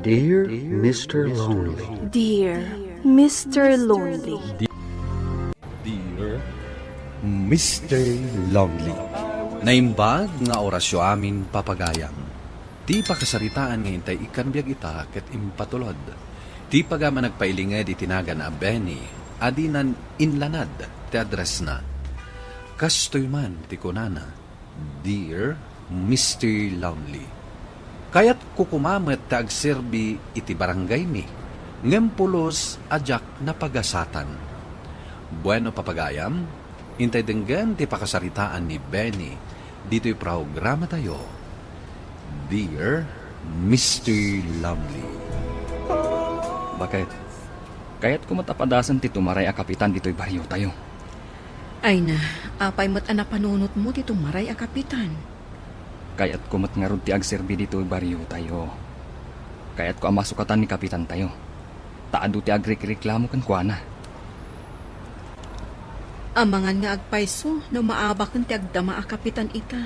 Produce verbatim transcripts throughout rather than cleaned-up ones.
Dear Mister Lonely. Dear Mister Lonely. Dear Mister Lonely. Naimbag nga orasyo amin, papagayam. Ti pakasaritaan nga intay ikkan biag ita ket impatulod. Ti pagam a nagpailinged iti nagan a Benny, a dinan inlanad ti addressna. Kastoy man ti kunana, "Dear Mister Lonely, kayatko koma met ti agserbi iti barangaymi, ngem pulos a diak napagasatan." Bueno, papagayam, intay denggen ti pakasaritaan ni Benny ditoy programatayo, Dear Mister Lonely. Baket, kayatko met a padasen ti tumaray a kapitan ditoy bariotayo. Ay na, apay met a napanunotmo ti tumaray a kapitan? Kayatko met ngarud ti agserbi ditoy bariotayo. Kayatko a masukatan ni kapitantayo. Ta adu ti agrikreklamo kenkuana. Amangan nga agpayso no maabaken ti agdama a kapitan ita.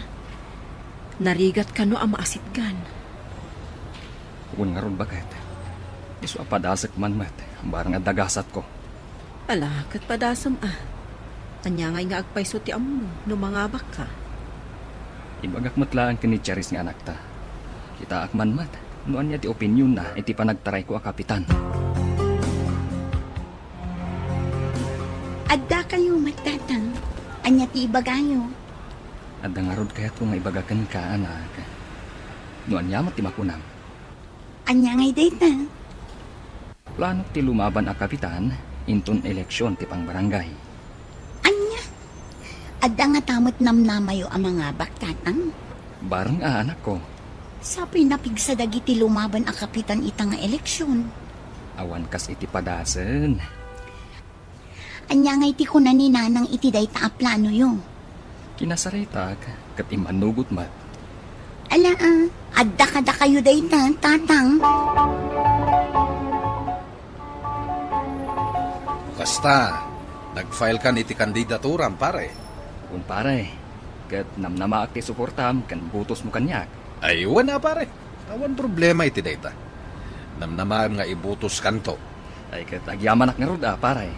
Narigat kano a maasitgan. Wen ngarud, baket. Isu a padasek man met, barang adda gasatko. Ala, ket padasem a. Ania ngay nga agpayso ti ammo no mangabakka? Ibagak met laeng ken ni Charis nga anakta. Kitaak man met no ania ti opinionna iti panagtarayko a kapitan. Addakayo met, Tatang. Ania ti ibagayo? Adda ngarud kayatko nga ibaga kenka, anak. No ania met ti makunam? Ania ngay dayta? Planok ti lumaban a kapitan inton eleksyon ti pangbarangay. Ania? Adda ngata met namnamayo a mangabak, Tatang? Bareng a, anakko. Sapay napigsa dagiti lumaban a kapitan ita nga eleksyon. Awan kas iti padasen. Ania ngay ti kuna ni Nanang iti dayta a planoyo? Kinasaritak ket immanugot met. Ala, a, adda kadakayo dayta, Tatang. Kasta, nag-file kan iti kandidaturam, pare. Wen, pare, ket namnamaak ti suportam ken botosmo kaniak. Ay, wen a, pare. Awan problema iti dayta. Namnamaem nga ibotos kanto. Ay, ket agyamanak ngarud a, pare.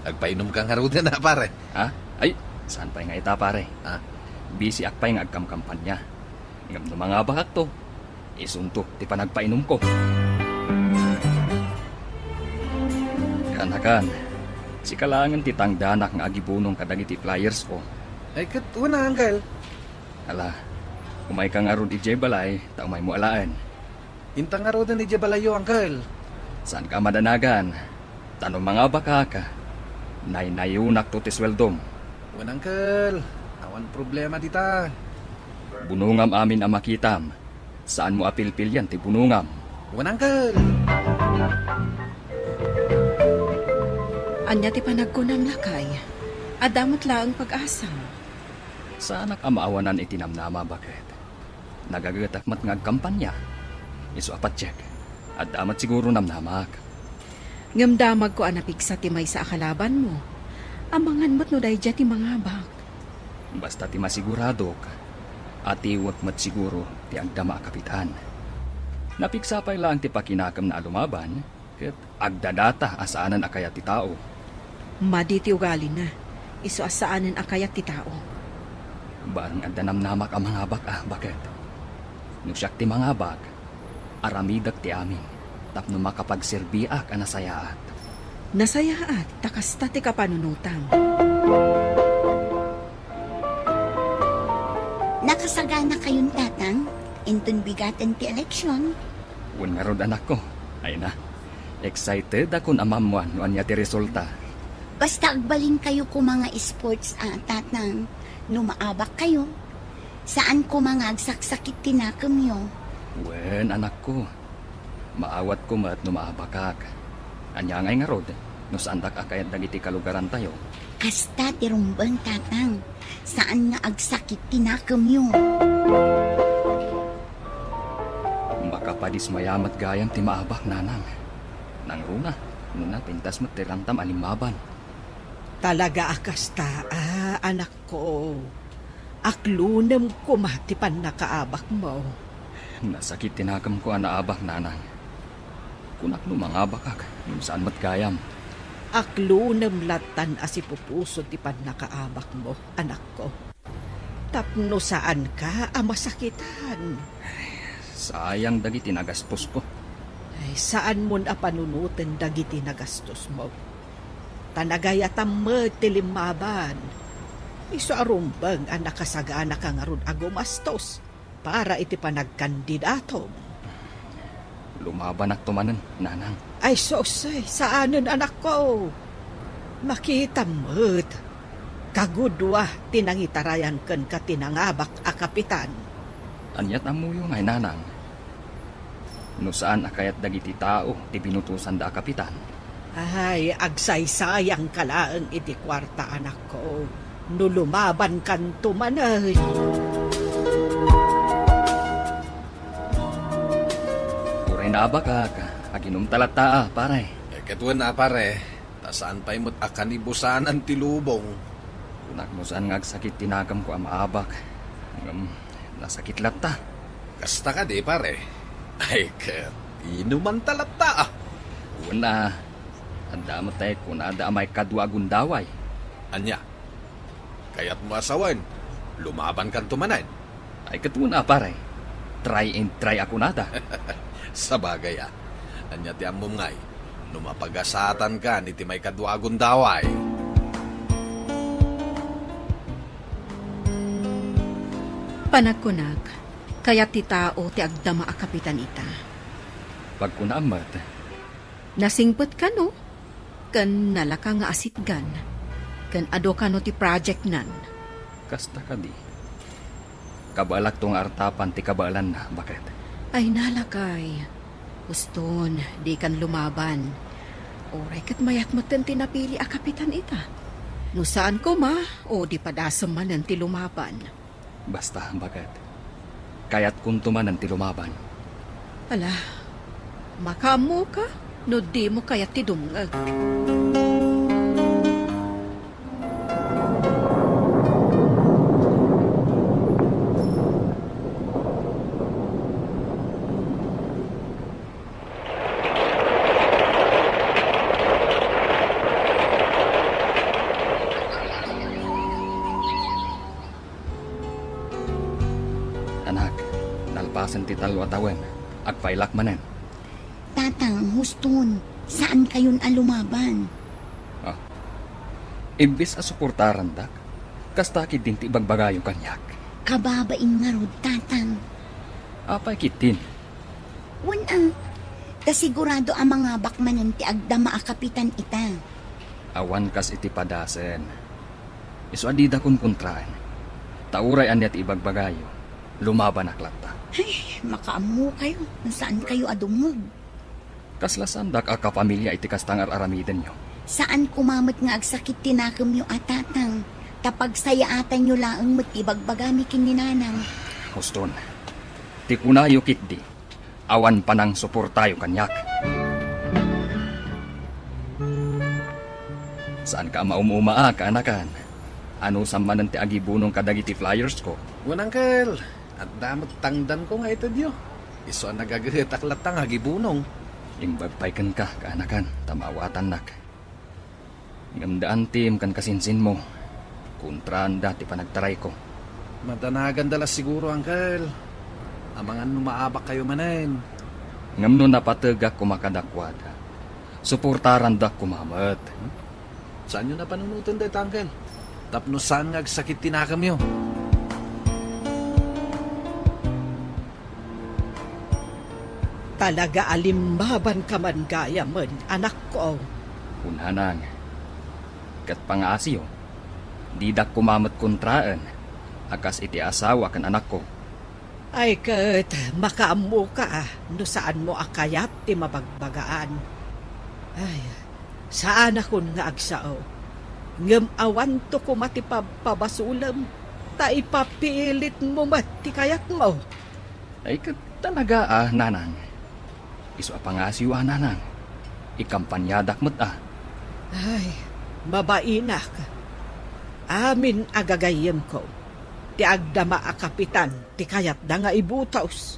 Agpainumka ngaruden a, pare. Ha? Ay, saan pay nga ita, pare. Ha? Bisiak pay nga agkamkampanya. Ngem no mangabakakto, isunto ti panagpainumko. Kaanakan, sika laengen ti tangdanak nga agibunong kadagiti flyersko. Ay, ket wen a, Uncle. Ala, umayka ngarud idiay balay, ta umaymo alaen. Inta ngaruden idiay balayyo, Uncle. Saanka a madanagan, ta no mangabakak, naynayonakto ti sueldom. Wen, Uncle, awan problema dita. Bunongam amin a makitam, saanmo a pilpilian ti bunongam. Wen, Uncle. Ania ti panagkunam, lakay? Adda met laeng pag-asam. Saanak a maawanan iti namnama, baket. Nagagetak met nga agkampanya. Isu a patiek, adda met siguro namnamak. Ngem damagko a napigsa ti maysa a kalabanmo. Amangan met no daydiay ti mangabak. Basta ti masiguradok, atiwek met siguro ti agdama a kapitan. Napigsa pay laeng ti pakinakemna a lumaban, ket agdadata a saanen a kayat ti tao. Madi ti ugalina, isu a saanen a kayat ti tao. Bareng adda namnamak a mangabak a, baket. No siak ti mangabak, aramidek ti amin tapno makapagserbiak a nasayaat. Nasayaat ta kasta ti kapanunotam. Nakasaganakayon, Tatang, inton bigaten ti eleksyon? Wen ngarud, anakko. Ay na, excited akon a mammuan no ania ti resulta. Basta agbalinkayo koma nga sports a, Tatang, no maabakkayo. Saan koma nga agsaksakit ti nakemyo. Wen, anakko. Maawatko met no maabakak. Ania ngay ngarud no saandak a kayat dagiti kalugarantayo? Kasta ti rumbeng, Tatang. Saan nga agsakit ti nakemyo. Makapadismaya met gayam ti maabak, Nanang. Nangruna, no napintas met ti ramtam a limmaban. Talaga a kasta, a, anakko. Aklunem koma ti pannakaabakmo. Nasakit ti nakemko a naabak, nanang. Kunak no mangabakak, ngem saan met gayam. Aklunem lattan a sipupuso ti pannakaabakmo, anakko. Tapno saanka a masakitan. Sayang dagiti nagastosko. Ay, saanmon a panunoten dagiti nagastosmo. Ta nagayatam met ti limmaban. Isu a rumbeng a nakasaganaka ngarud a gumastos para iti panagkandidatom. Lumabanakto manen, nanang. Ay, sus, ay, saanen, anakko. Makitam met. Kagudua ti nangitarayan kenka ti nangabak a kapitan. Aniat ammoyo ngay, nanang? No saan a kayat dagiti tao ti binutosanda a kapitan. Ay, agsaysayangka laeng iti kuarta, anakko, no lumabankanto manen. Uray naabakak, aginumta latta, a, pare. Eh, ket wen, a, pare, ta saan pay met a kanibusanan ti lubong. Kunak no saan nga agsakit ti nakemko a maabak. Ngem, nasakit latta. Kasta kadi, pare? Ay, ket, inumanta latta, a. Wen, a. Adda met tay kunada a maikadua a gundaway. Ania? Kayatmo a sawen, lumabankanto manen? Ay, ket wen, a, pare. Try and try a kunada. Sabagay, a. Ania ti ammom ngay, no mapagasatankan iti maikadua a gundaway? Panagkunak, kayat ti tao ti agdama a kapitan ita. Pagkunaam met. Nasingpet kano, ken nalaka nga asitgan, ken adu kano ti project nan. Kasta kadi. Kabaelakto nga artapan ti kabaelanna, baket. Ay, nalakay. Uston, dikan lumaban. Uray ket mayat metten ti napili a kapitan ita. No saan koma, o di padasem manen ti lumaban. Basta, baket. Kayatkonto manen ti lumaban. Ala, makaammoka no dimo kayat ti dumngeg. Anak, nalpasen ti tallo a tawen, agpaylak manen. Tatang, huston, saan kayon a lumaban. Ah. Imbes a suportarandak, kasta ketdin ti ibagbagayo kaniak. Kababain ngarud, Tatang. Apay ketdin? Wen a, ta sigurado a mangabak manen ti agdama a kapitan ita. Awan kas iti padasen. Isu a dida konkontraen. Ta uray ania ti ibagbagayo, lumabanak latta. Ay, makaammokayo no saan kayo a dumngeg. Kasla saandak a kapamilya iti kasta nga ar-aramidenyo. Saan koma met nga agsakit ti nakemyo a tatang, ta pagsayaatanyo laeng met ti ibagbagami ken ni nanang. Huston, ti kunayo ketdi, awan panangsuportayo kaniak. Saanka a maum-uma a kaanakan. Anusam manen ti agibunong kadagiti flyersko? Wen, Uncle, adda met tangdanko nga itedyo. Isu a nagagehetak latta nga agibunong. Imbag pay kenka, kaanakan, ta maawatannak. Ngem da antim ken kasinsinmo, kontraanda ti panagtarayko. Madanaganda la siguro, Uncle. Amangan no maabakkayo manen. Ngem no napategak koma kadakuada, suportarandak koma met. Saanyo a panunoten dayta, Uncle? Tapno saan nga agsakit ti nakemyo. Talaga a limmabanka man gayamen, anakko. Kunanang, ket pangaasiyo, didak koma met kontraen a kas iti asawa ken anakko. Ay, ket makaammoka no saanmo a kayat ti mabagbagaan. Ay, saanakon nga agsao. Ngem awanto koma ti pabpabasolem, ta ipapilitmo met ti kayatmo. Ay, ket talaga a, nanang. Isu a pangasiyo a, nanang. Ikampanyadak met a. Ay, mabainak. Amin a gagayyemko, ti agdama a kapitan ti kayatda nga ibutos.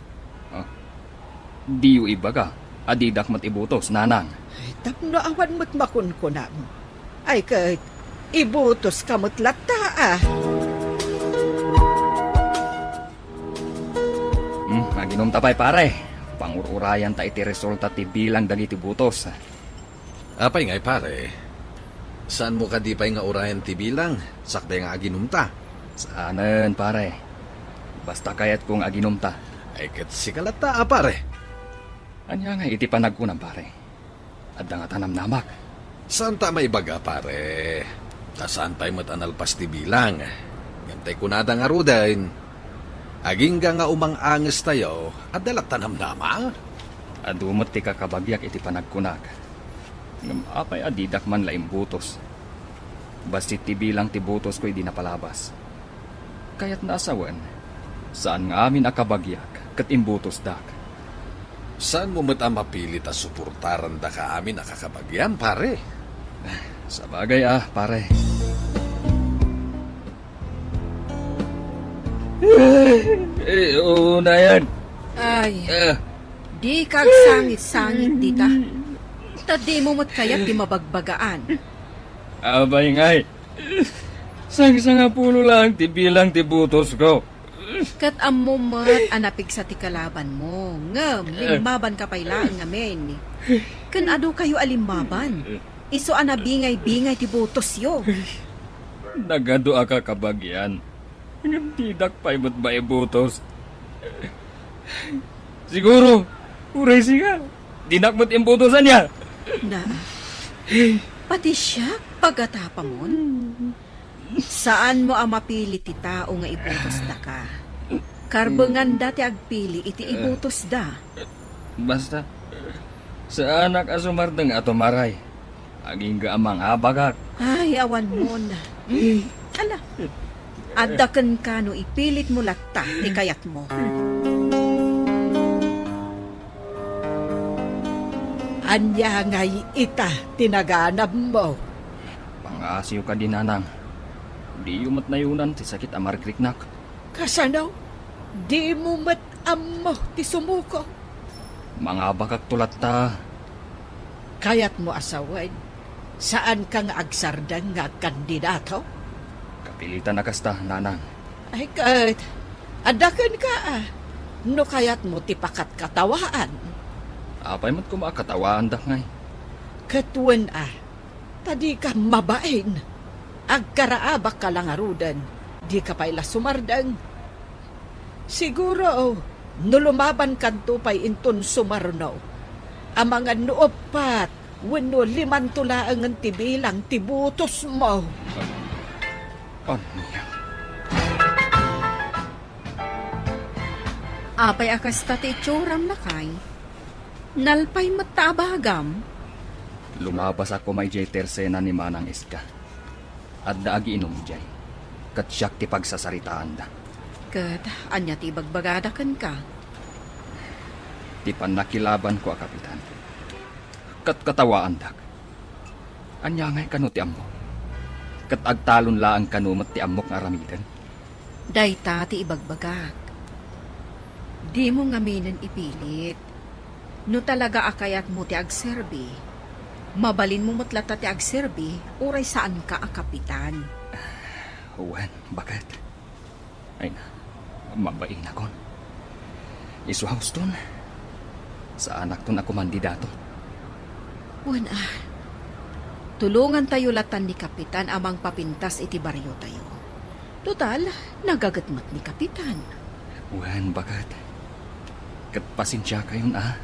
Diyo ibaga a didak met ibutos, nanang. Ay, tapno awan met makunkunam. Ay, ket ibutoska met latta, a. Hmm, aginumta pay, pare. Pangur-urayanta iti resulta ti bilang dagiti butos. Apay ngay, pare? Saanmo kadi pay nga urayan ti bilang, sakbay nga aginumta? Saanen, pare. Basta kayatko nga aginumta. Ay, ket sika latta, a, pare. Ania nga iti panagkunam, pare? Adda ngata namnamak? Saanta a maibaga, pare. Ta saan pay met a nalpas ti bilang. Ngem tay kunada ngaruden, agingga nga umang-angestayo, adda latta namnama? Adu met ti kakabagiak iti panagkunak. Ngem apay a didak man la imbutos? Bassit ti bilang ti butosko idi napalabas. Kayatna a sawen, saan nga amin a kabagiak ket imbutosdak. Saanmo met a mapilit a suportaran daka amin a kakabagian, pare? Sabagay a, pare. Eh, unayan. Ay, Ah. Di ka agsangit-sangit dita. Ta dimo met kayat ti mabagbagaan. Apay ngay, sangsangapulo laeng ti bilang ti butosko. Ket ammo met a napigsa ti kalabanmo, ngem Eh. limmabanka pay laeng ngamin. Ken adu kayo a limmaban, isu a nabingay-bingay ti butosyo. Nagadu a kakabagian, ngem didak pay met maibutos. Siguro, uray sika, dinak met imbutosan ya. Na, pati siak, pagatapamon? Saanmo a mapili ti tao nga ibutos daka. Karbenganda ti agpili iti ibutosda. Basta, saanak a sumardeng a tumaray. Agingga a mangabagak. Ay, awan mon. Ala, adda kenka no ipilitmo latta ti kayatmo. Ania ngay ita ti naganabmo? Pangasiyo kadi, nanang. Diyo met nayonan ti sakit a marikriknak. Kasano? Dimo met ammo ti sumuko? Mangabakakto latta. Kayatmo a sawen, saanka nga agsardeng nga agkandidato? Kapilitan a kasta, nanang. Ay ket, adda kenka a, no kayatmo ti pakatkatawaan. Apay met koma a katawaandak ngay? Ket wen a, ta dika mabain. Agkaraabakka la ngaruden, dika pay la sumardeng. Siguro, no lumabankanto pay inton sumarno, amangan no uppat wenno limanto laengen ti bilang ti butosmo. Ania? Apay a kasta ti itsuram, lakay? Nalpay met ta a bagam? Lumabasak koma idiay tersena ni Manang Iska. Adda agiinum idiay, ket siak ti pagsasaritaanda. Ket ania ti ibagbagada kenka? Ti pannakilabanko a kapitan. Ket katawaandak. Ania ngay kano ti ammok? Ket agtalon laeng kano met ti ammok nga aramiden? Dayta ti ibagbagak. Dimo ngaminen ipilit. No talaga a kayatmo ti agserbi, mabalinmo met latta ti agserbi uray saanka a kapitan. Wen, baket. Ay na, mabainakon. Isu a huston, saanakton a kumandidato. Wen a, tulongantayo latan ni Kapitan a mangpapintas iti bariotayo. Total, nagaget met ni Kapitan. Wen, baket. Ket pasensiakayon a,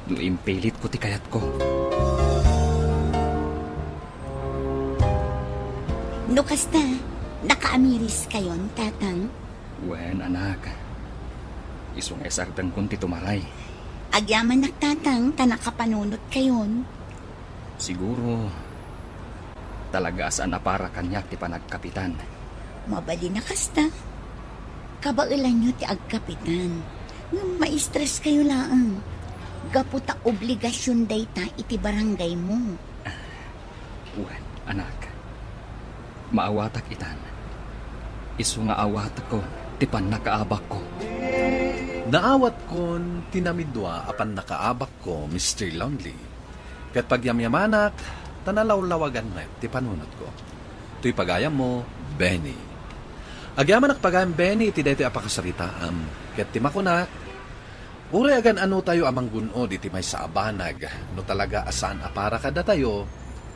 no impilitko ti kayatko. No kasta, nakaamiriskayon, Tatang? Wen, anak. Isu nga isardengkon ti tumaray. Agyamanak, Tatang, ta nakapanunotkayon. Siguro, talaga a saan a para kaniak ti panagkapitan. Mabalin a kasta. Kabaelanyo ti agkapitan. Ngem maistreskayo laeng. Gapu ta obligasion dayta iti barangaymo. Wen, anak. Maawatak itan. Isu nga awatekko ti pannakaabakko. Naawatkon ti namidua a pannakaabakko, Mister Lonely, ket pagyamyamanak ta nalawlawagan met ti panunotko. Toy pagayammo, Benny. Agyamanak pagayam, Benny, iti daytoy a pakasaritaam, ket ti makunak, uray agan-anotayo a manggun-od iti maysa a banag no talaga a saan a para kadatayo,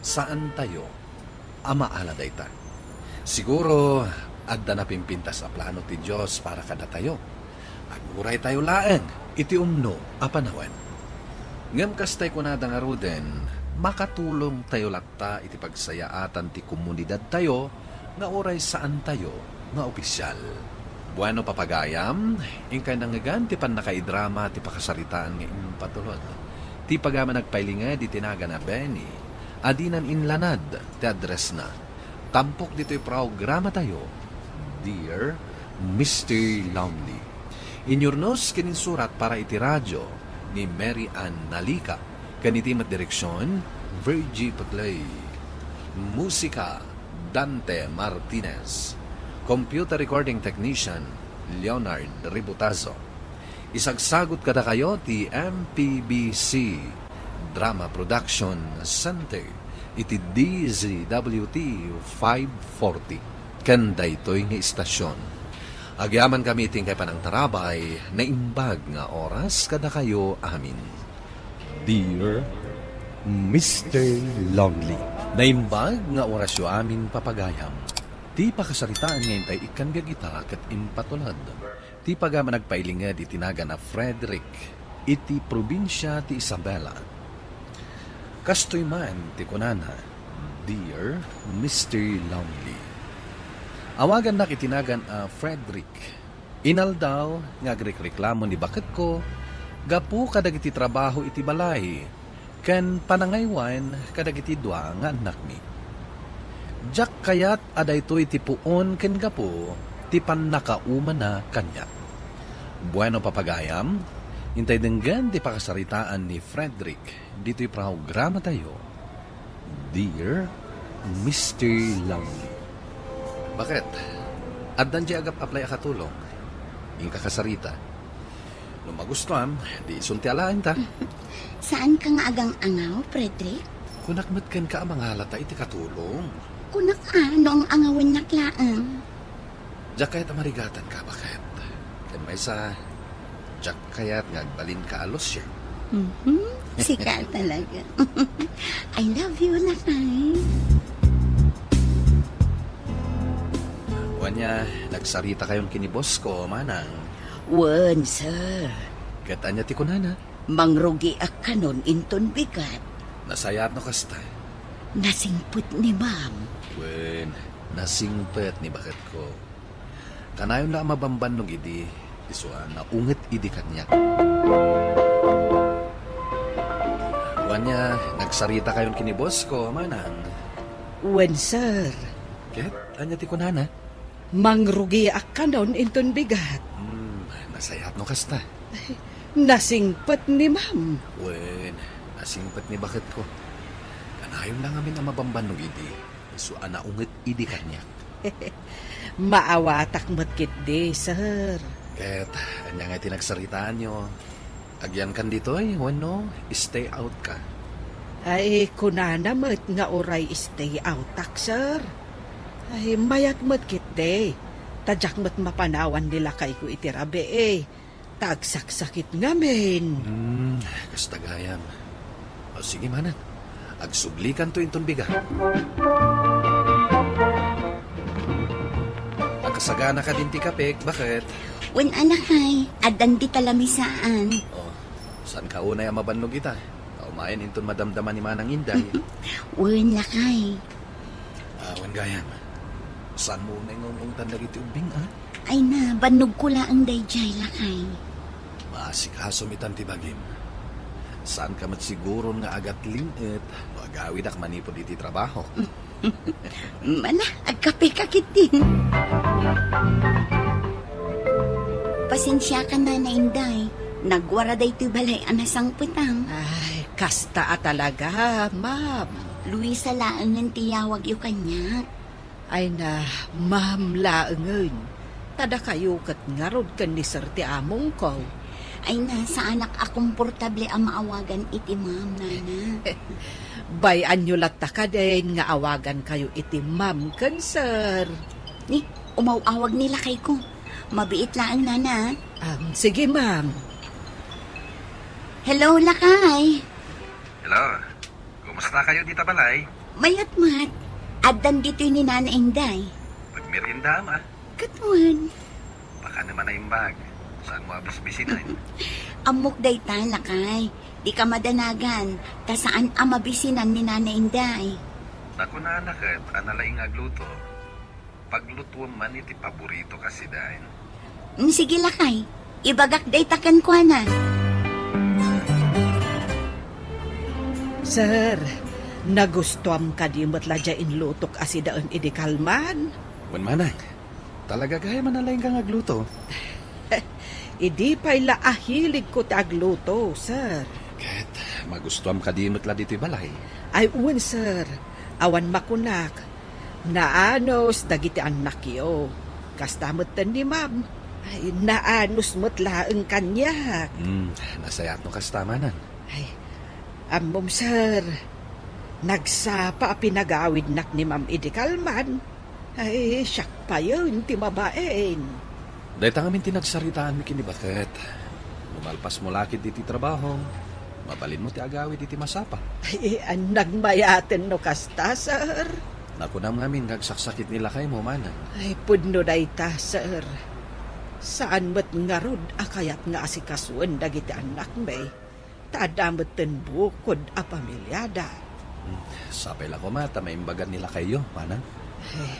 saantayo a maala dayta. Siguro, adda napimpintas a plano ti Dios para kadatayo. Aguraytayo laeng iti umno a panawen. Ngem kas tay kunada ngaruden, makatulongtayo latta iti pagsayaatan ti komunidadtayo nga uray saantayo nga opisial. Bueno, papagayam, inkay nangngegan ti pannakaidrama ti pakasaritaan nga impatulod. Ti pagayam a nagpailinged iti nagan a Benny, a dinan inlanad ti addressna. Tampok ditoy programatayo, Dear Mister Lonely. Inyurnos ken insurat para iti radio ni Mary Ann Nalica, ken iti met direksion, Virgie Paclay. Musika, Dante Martinez. Computer recording technician, Leonard Ributazo. Isagsagut kadakayo ti M P B C Drama Production Center iti D Z W T five forty. Ken daytoy nga istasyon, agyamankami iti inkay panangtarabay, naimbag nga oras kadakayo amin. Dear Mister Lonely. Naimbag nga orasyo amin, papagayam. Ti pakasaritaan nga intay ikkan biag ita ket impatulod. Ti pagayam a nagpailinged iti nagan a Frederick iti probinsia ti Isabela. Kastoy man ti kunana, Dear Mister Lonely. Awagannak iti nagan a Frederick. Inaldaw nga agrikreklamo ni baketko gapu kadagiti trabaho iti balay ken panangaywan kadagiti dua nga annakmi. Diak kayat a daytoy ti puon ken gapu ti pannakaumana kaniak. Bueno, papagayam, intay denggen ti pakasaritaan ni Frederick ditoy programatayo, Dear Mister Lonely. Baket? Addan diay agap-apply a katulong? Inka kasarita. No magustuam, di isun ti alaen ta. Saanka nga agang-angaw, Frederick? Kunak met kenka a mangalata iti katulong. Kunak a, no ang-angawennak laeng. Diak kayat a marigatanka, baket? Ken maysa, diak kayat nga agbalinka a loser. Mhm. Sika talaga. I love you, lakay. Wen, nagsaritakayon ken ni boss ko, manang? Wen, sir. Ket ania ti kunana? Mangrugiak kanon inton bigat. Nasayaat no kasta. Nasingpet ni ma'am. Wen, nasingpet ni baketko. Kanayon la a mabambannog idi, isu a naunget idi kaniak. Wen, nagsaritakayon ken ni boss ko, manang? Wen, sir. Ket ania ti kunana? Mangrugiak kanon inton bigat. Hmm, nasayaat no kasta. Nasingpet ni ma'am. Wen, nasingpet ni baketko. Kanayon la ngamin a mabambannog idi, isu a naunget idi kaniak. Maawatak met ketdi, sir. Ket ania ngay ti nagsaritaanyo? Agyankan ditoy wenno stay out ka? Ay, kunana met nga uray stay outak, sir. Ay, mayat met ketdi. Ta diak met mapanawan ni lakayko iti rabii. Ta agsaksakit ngamin. Hmm, kasta gayam. O, sige, manang. Agsublikanto inton bigat. Akasagana kadin ti kapek, baket? Wen, lakay, addan dita lamisaan. O, saanka unay a mabannog ita? Kaumayan inton madamdama ni Manang Inday. Wen, lakay. Ah, wen gayam. Saanmo unay nga ung-ungtan dagiti ubbing, a? Ay na, bannogko laeng daydiay, lakay. Maasikasom itan ti bagim. Saanka met siguron nga agatling-et no agawidak manipud iti trabaho. Mana, agkapeka ketdi. Pasensiakan, Nana Inday. Nagwara daytoy balay a nasangpetam. Ay, kasta a talaga, ma'am. Luisa laengen ti yawagyo kaniak. Ay na, ma'am laengen. Ta dakayo ket ngarud ken ni sir ti amongko. Ay na, saanak a komportable a maawagan iti ma'am, nana. Bay-anyo latta kadin nga awagankayo iti ma'am ken sir. Ni, umaw-awag ni lakayko. Mabiit laeng, nana. Um, sige, ma'am. Hello, lakay. Hello. Kumusta kayo dita balay? Mayat met. Addan ditoy ni Nana Inday. Nagmerienda, ma? Ket wen. Baka naman naimbag. Saan mo abisbisinan? Ammok dayta, lakay. Di ka madanagan, ta saan a mabisinan ni Nana Inday. Nakunana ket a nalaing agluto. Paglutuem man iti paborito ka sidain. Mm, sige, lakay. Ibagak dayta kenkuana. Sir, nagustuam kadi met la diay inlutok a sidaen idi kalman? Wen manang, talaga gayam a nalaingka nga agluto. Idi pay la a hiligko ti agluto, sir. Ket magustuam kadi met la ditoy balay? Ay, wen, sir. Awan makunak. Naanus dagiti annakyo. Kasta metten ni ma'am. Ay, naanus met laeng kaniak. Hmm, nasayaat no kasta, manang. Ay, ammom, sir. Nagsapa a pinagawidnak ni ma'am idi kalman. Ay, siak payen ti mabain. Dayta ngamin ti nagsaritaanmi ken ni baket. No malpasmo la ketdi ti trabahom, mabalinmo ti agawid iti masapa. Ay, nagmayaten no kasta, sir. Nakunam ngamin nga agsaksakit ni lakaymo, manang. Ay, pudno dayta, sir. Saan met ngarud a kayat nga asikasuen dagiti annakmi. Ta adda metten bukod a pamiliada. Hmm, sapay la koma ta maimbagan ni lakayyo, manang. Eh,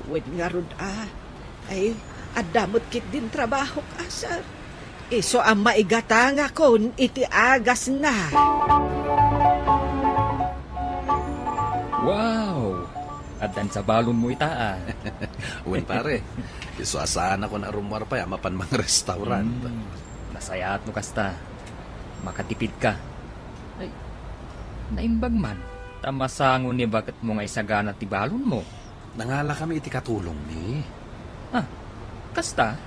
wen ngarud a. Ay, adda met ketdin trabahok a, sir. Isu a maigatangakon iti agasna. Wow! Addan sabalonmo ita, a. Wen, pare. Isu a saanakon a rummuar pay a mapan mangrestaurant. Hmm, nasayaat no kasta. Makatipidka. Ay, naimbag man, ta masango ni baketmo nga isagana ti balonmo. Nangalakami iti katulongmi. Ah, kasta?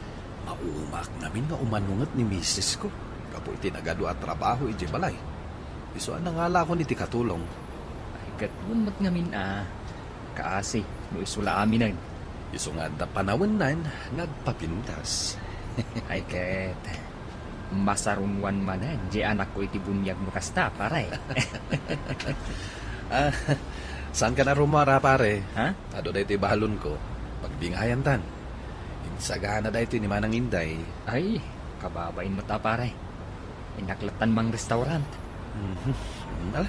Maumaak ngamin nga umanunget ni missisko gapu iti nagadu a trabaho idiay balay. Isu a nangalakon iti katulong. Ay, ket wen met ngamin a. Kaasi, no isu la aminen. Isu nga adda panawennan nga agpapintas. Ay ket, masarunoan manen diay anakko iti buniag no kasta, pare. Ah, saankan a rummuar, a, pare? Ha? Adu daytoy balonko. Pagbingayantan. Insagana daytoy ni Manang Inday. Ay, kababain met a, pare. Innak lattan mangrestaurant. Mhm. Ala,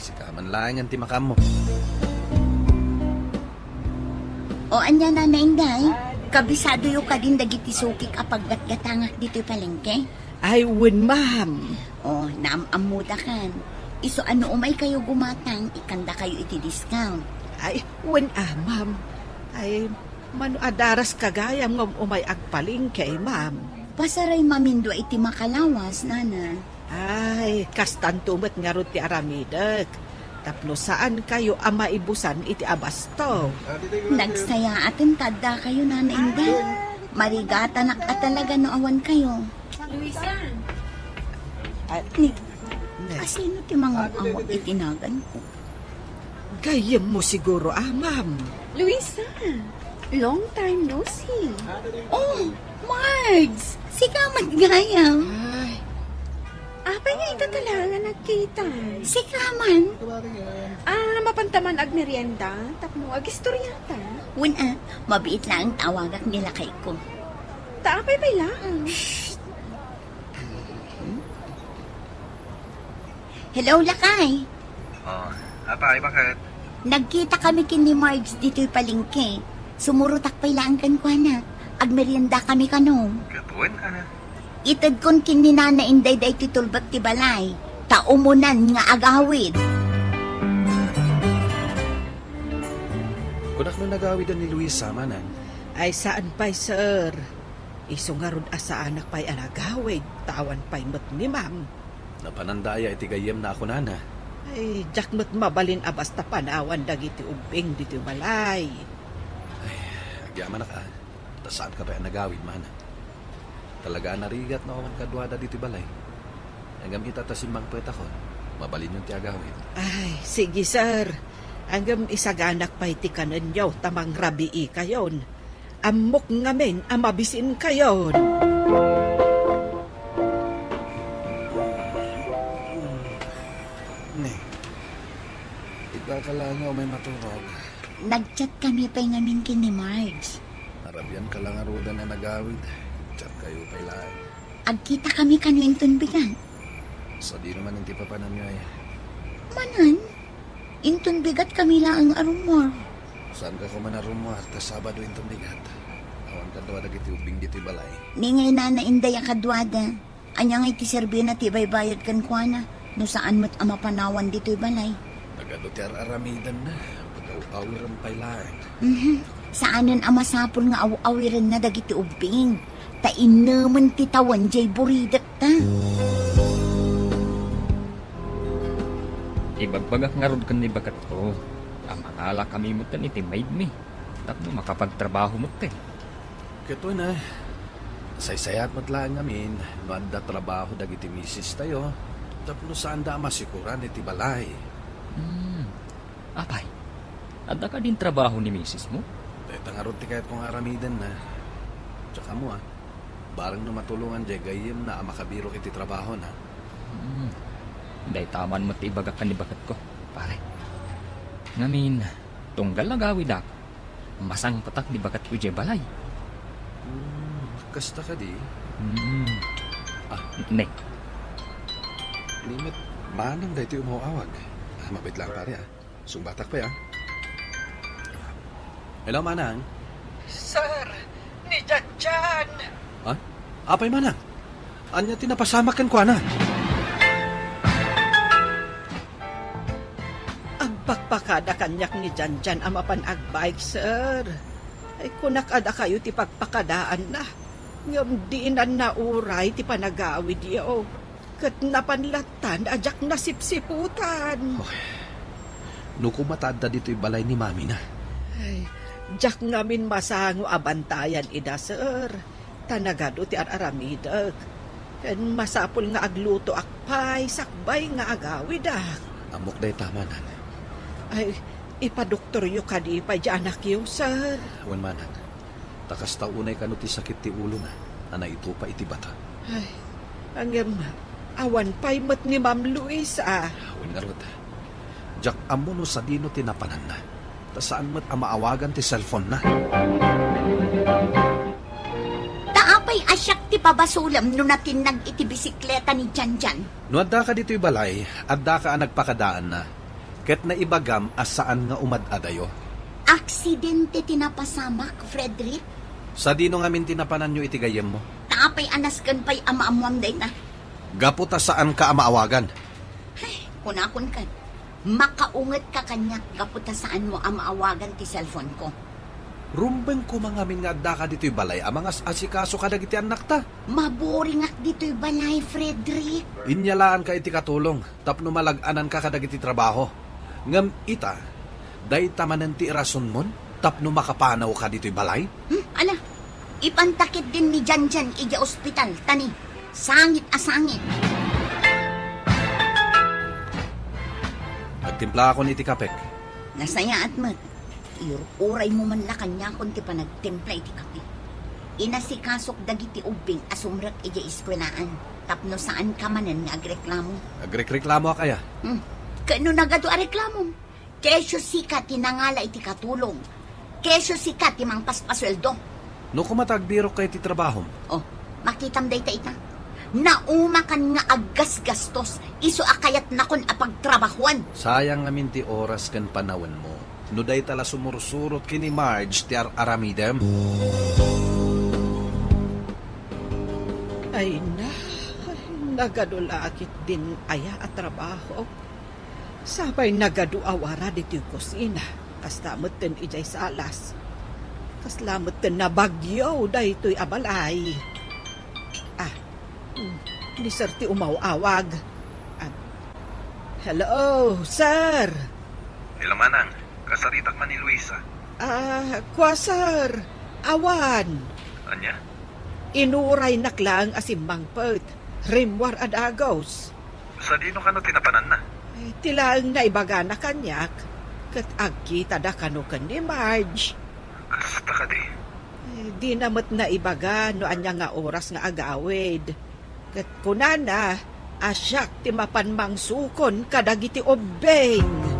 sika man laengen ti makaammo. O ania, Nana Inday, kabisadoyo kadin dagiti sukik a paggatgatangak ditoy palengke? Ay, wen, ma'am. O, naam-ammodakan. Isu a no umaykayo gumatang, ikkandakayo iti discount. Ay, wen a, ma'am. Ay, mano a daraska gayam ngem umay agpalengke, ma'am. Pasaray mamindua iti makalawas, nana. Ay, kastanto met ngarud ti aramidek. Tapno saankayo a maibusan iti abasto. Nagsayaaten ta addakayo, Nana Inday. Marigatanak a talaga no awankayo. Luisa! Ay, ni, ne. Asino ti mangaw-awag iti naganko? Gayyemmo siguro, a, ma'am. Luisa, long time no see. Oh, Margs! Sika met gayam. Ay. Apay nga ita talaga nagkita? Sika man. Ah, mapanta man agmerienda, tapno agistoriata. Wen a, mabiit laeng ta awagak ni lakayko. Ta apay pay laeng? Hello, lakay. Oh, apay, baket? Nagkita kami ken ni Marge ditoy palengke. Sumurotak pay laeng kenkuana. Agmerienda kami kano. Ket wen a. Itedkon ken ni Nana Inday daytoy tulbek ti balay. Ta umunan nga agawid. Kunak no nagawiden ni Luisa, manang. Ay, saan pay, sir. Isu ngarud a saanak pay a nagawid, ta awan pay met ni ma'am. Napananda aya iti gayyemna a kunana? Ay, diak met mabalin a basta panawan dagiti ubbing ditoy balay. Ay, agyamanak a, ta saanka pay a nagawid, manang. Talaga a narigat no awan kaduada ditoy balay. Ngem ita ta simmangpetakon, mabalinyon ti agawid. Ay, sige, sir. Ngem isaganak pay ti kanenyo ta mangrabiikayon. Ammok ngamin a mabisinkayon. Ni, ita ka laeng nga umay maturog. Nag-chat kami pay ngamin ken ni Marge. Narabian ka la ngaruden a nagawid. Chat kayo pay laeng. Agkita kami kano inton bigat. Sadino man ti papananyo aya? Manen, inton bigat kami laeng a rummuar. Saan ka koma a rummuar ta Sabado inton bigat? Awan kaduada dagiti ubbing ditoy balay. Ni ngay nana inday a kaduada. Ania ngay ti serbina ti ibaybayad kenkuana no saan met a mapanawan ditoy balay? Nagadu ti ar-aramidenna, pagaw-awiren pay laeng. Mhm. Saanen a masapul nga aw-awirenna dagiti ubbing, ta innemen ti tawen diay buridekta. Ibagbagak ngarud ken ni baketko a mangalakami metten iti maidmi tapno makapagtrabaho metten. Ket wen, saysayat met laeng ngamin no adda trabaho dagiti misistayo tapno saanda a masikuran iti balay. Hmm. Apay, adda kadin trabaho ni misismo? Dayta ngarud ti kayatko nga aramidenna. Diak ammo, a, bareng no matulongan diay gayyemna a makabirok iti trabahona. Hmm. Dayta man met ti ibagak ken ni baketko, pare. Ngamin, tunggal agawidak, masangpetak ni baketko idiay balay. Hmm, kasta kadi? Hmm. Ah. Ne. Ni met manang daytoy umaw-awag. Ah, mapait laeng, pare, a. Sungbatak pay, a. Hello, manang. Sir, ni Janjan. Ha? Apay, manang? Ania ti napasamak kenkuana? Agpakpakada kaniak ni Janjan a mapan agbike, sir. Ay, kunak a dakayo ti pagpakadaanna. Ngem dinan nauray ti panagawidyo. Ket napan lattan a diak nasipsiputan. Oy, no koma ta adda ditoy balay ni mamina. Ay, diak ngamin masango a bantayan ida, sir. Ta nagadu ti ar-aramidek. Ken masapul nga aglutoak pay sakbay nga agawidak. Ammok dayta, manang. Ay, ipadoktoryo kadi pay diay anakyo, sir. Wen, manang. Ta kasta unay kano ti sakit ti ulona a naitupa iti bata. Ay, ngem awan pay met ni Ma'am Luisa. Wen ngarud, diak ammo no sadino ti napananna, ta saan met a maawagan ti cellphone-na. Ta apay a siak ti pabasolem no natinnag iti bisikleta ni Janjan? No addaka ditoy balay, addaka a nagpakadaanna. Ket naibagam a saan nga umad-adayo. Aksidente ti napasamak, Frederick? Sadino ngamin ti napananyo iti gayyemmo? Ta apay a nasken pay a maammoam dayta? Gapu ta saanka a maawagan. Ay, kunakon ket, makaungetka kaniak gapu ta saanmo a maawagan ti cellphone-ko. Rumbeng koma ngamin nga addaka ditoy balay a mangas-asikaso kadagiti annakta. Maboringak ditoy balay, Frederick. Inyalaanka iti katulong tapno malag-ananka kadagiti trabaho. Ngem ita, dayta manen ti irasonmon tapno makapanawka ditoy balay? Hmm, ala, ipanta ketdin ni Janjan idiay ospital, ta ni, sangit a sangit. Agtimplaakon iti kapek. Nasayaat met. Iur-uraymo man la kaniakon ti panagtimpla iti kape. Inasikasok dagiti ubbing a sumrek idiay eskuelaan tapno saanka manen nga agreklamo. Agrekreklamoak aya? Hmm. Ket no nagadu a reklamom, kesyo sika ti nangala iti katulong. Kesyo sika ti mangpaspasueldo. No koma ta agbirokka iti trabahom? Oh, makitam dayta ita. Naumakan nga aggasgastos, isu a kayatnakon a pagtrabahoan. Sayang ngamin ti oras ken panawenmo. No dayta la sumursurot ken ni Marge ti ar-aramidem. Ay na, ay, nagadu la ketdin aya a trabaho. Sapay nagadu a wara ditoy kusina, kasta metten idiay salas. Kasla metten nabagyo daytoy a balay. Ah, mm, ni Sir ti umaw-awag. Ah, hello, sir. Hello, manang. Kasaritak man ni Luisa. Ah, kua, sir. Awan. Ania? Inuraynak laeng a simmangpet. Rimmuar a dagus. Sadino kano ti napananna? Eh, ti laeng naibagana kaniak, ket agkitada kano ken ni Marge. Kasta kadi? Eh, dina met naibaga no ania nga oras nga agawid. Ket kunana a siak ti mapan mangsukon kadagiti ubbing.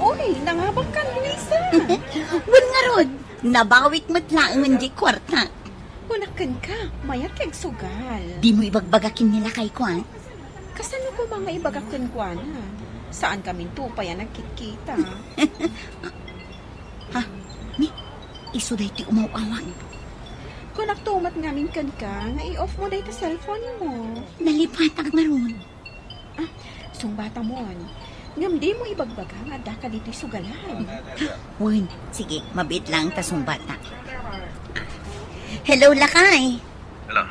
Uy, nangabak kan, Luisa! Wen ngarud, nabawik met laengen di kuarta. Kunak kenka, mayat ti agsugal. Dimo ibagbaga ken ni lakayko, a? Kasano koma nga ibagak kenkuana? Saan kaminto pay a nagkitkita. Ha? Ni, isu daytoy umaw-awag. Kunakto met ngamin kenka nga i-off mo dayta cellphone mo. Nalipatak ngarud. Ah, sungbatamon. Ngem dimo ibagbaga nga addaka ditoy sugalan. Wen, sige, mabiit laeng ta sungbata. Hello, lakay. Hello,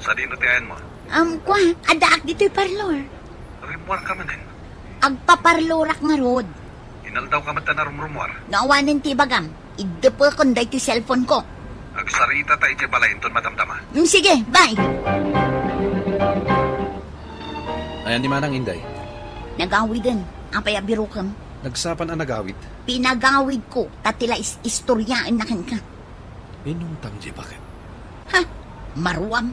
sadino ti ayanmo? Um, kua, addaak ditoy parlor. Rimmuarka manen? Agpaparlorak ngarud. Inaldawka met ta narumrummuar? No awanen ti ibagam, iddepekon daytoy cellphone ko. Agsarita ta idiay balay inton madamdama. Mm, sige, bye. Ayan ni Manang, Inday? Nagawiden. Apay a birokem? Nagsapan a nagawid. Pinagawidko, ta ti la is-, istoryaenna kenka. Inungtam diay baket. Ha? Maruam?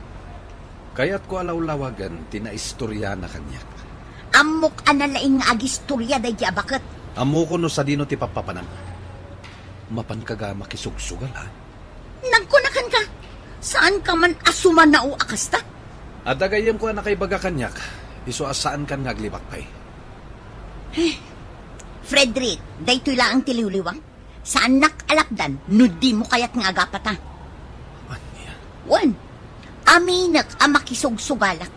Kayatko a lawlawagen ti naistoryana kaniak. Ammok a nalaing nga agistorya daydi a baket. Ammokon no sadino ti pappapanam. Mapanka ga makisugsugal, a? Nagkunakan ka, saanka man a sumanao a kasta? Adda gayyemko a nakaibaga kaniak, isu a saankan nga aglibak pay. Eh, Frederick, daytoy laeng ti liwliwang? Saannak a lapdan no dimo kayat nga agapata. Ania? Wen, aminek a makisugsugalak.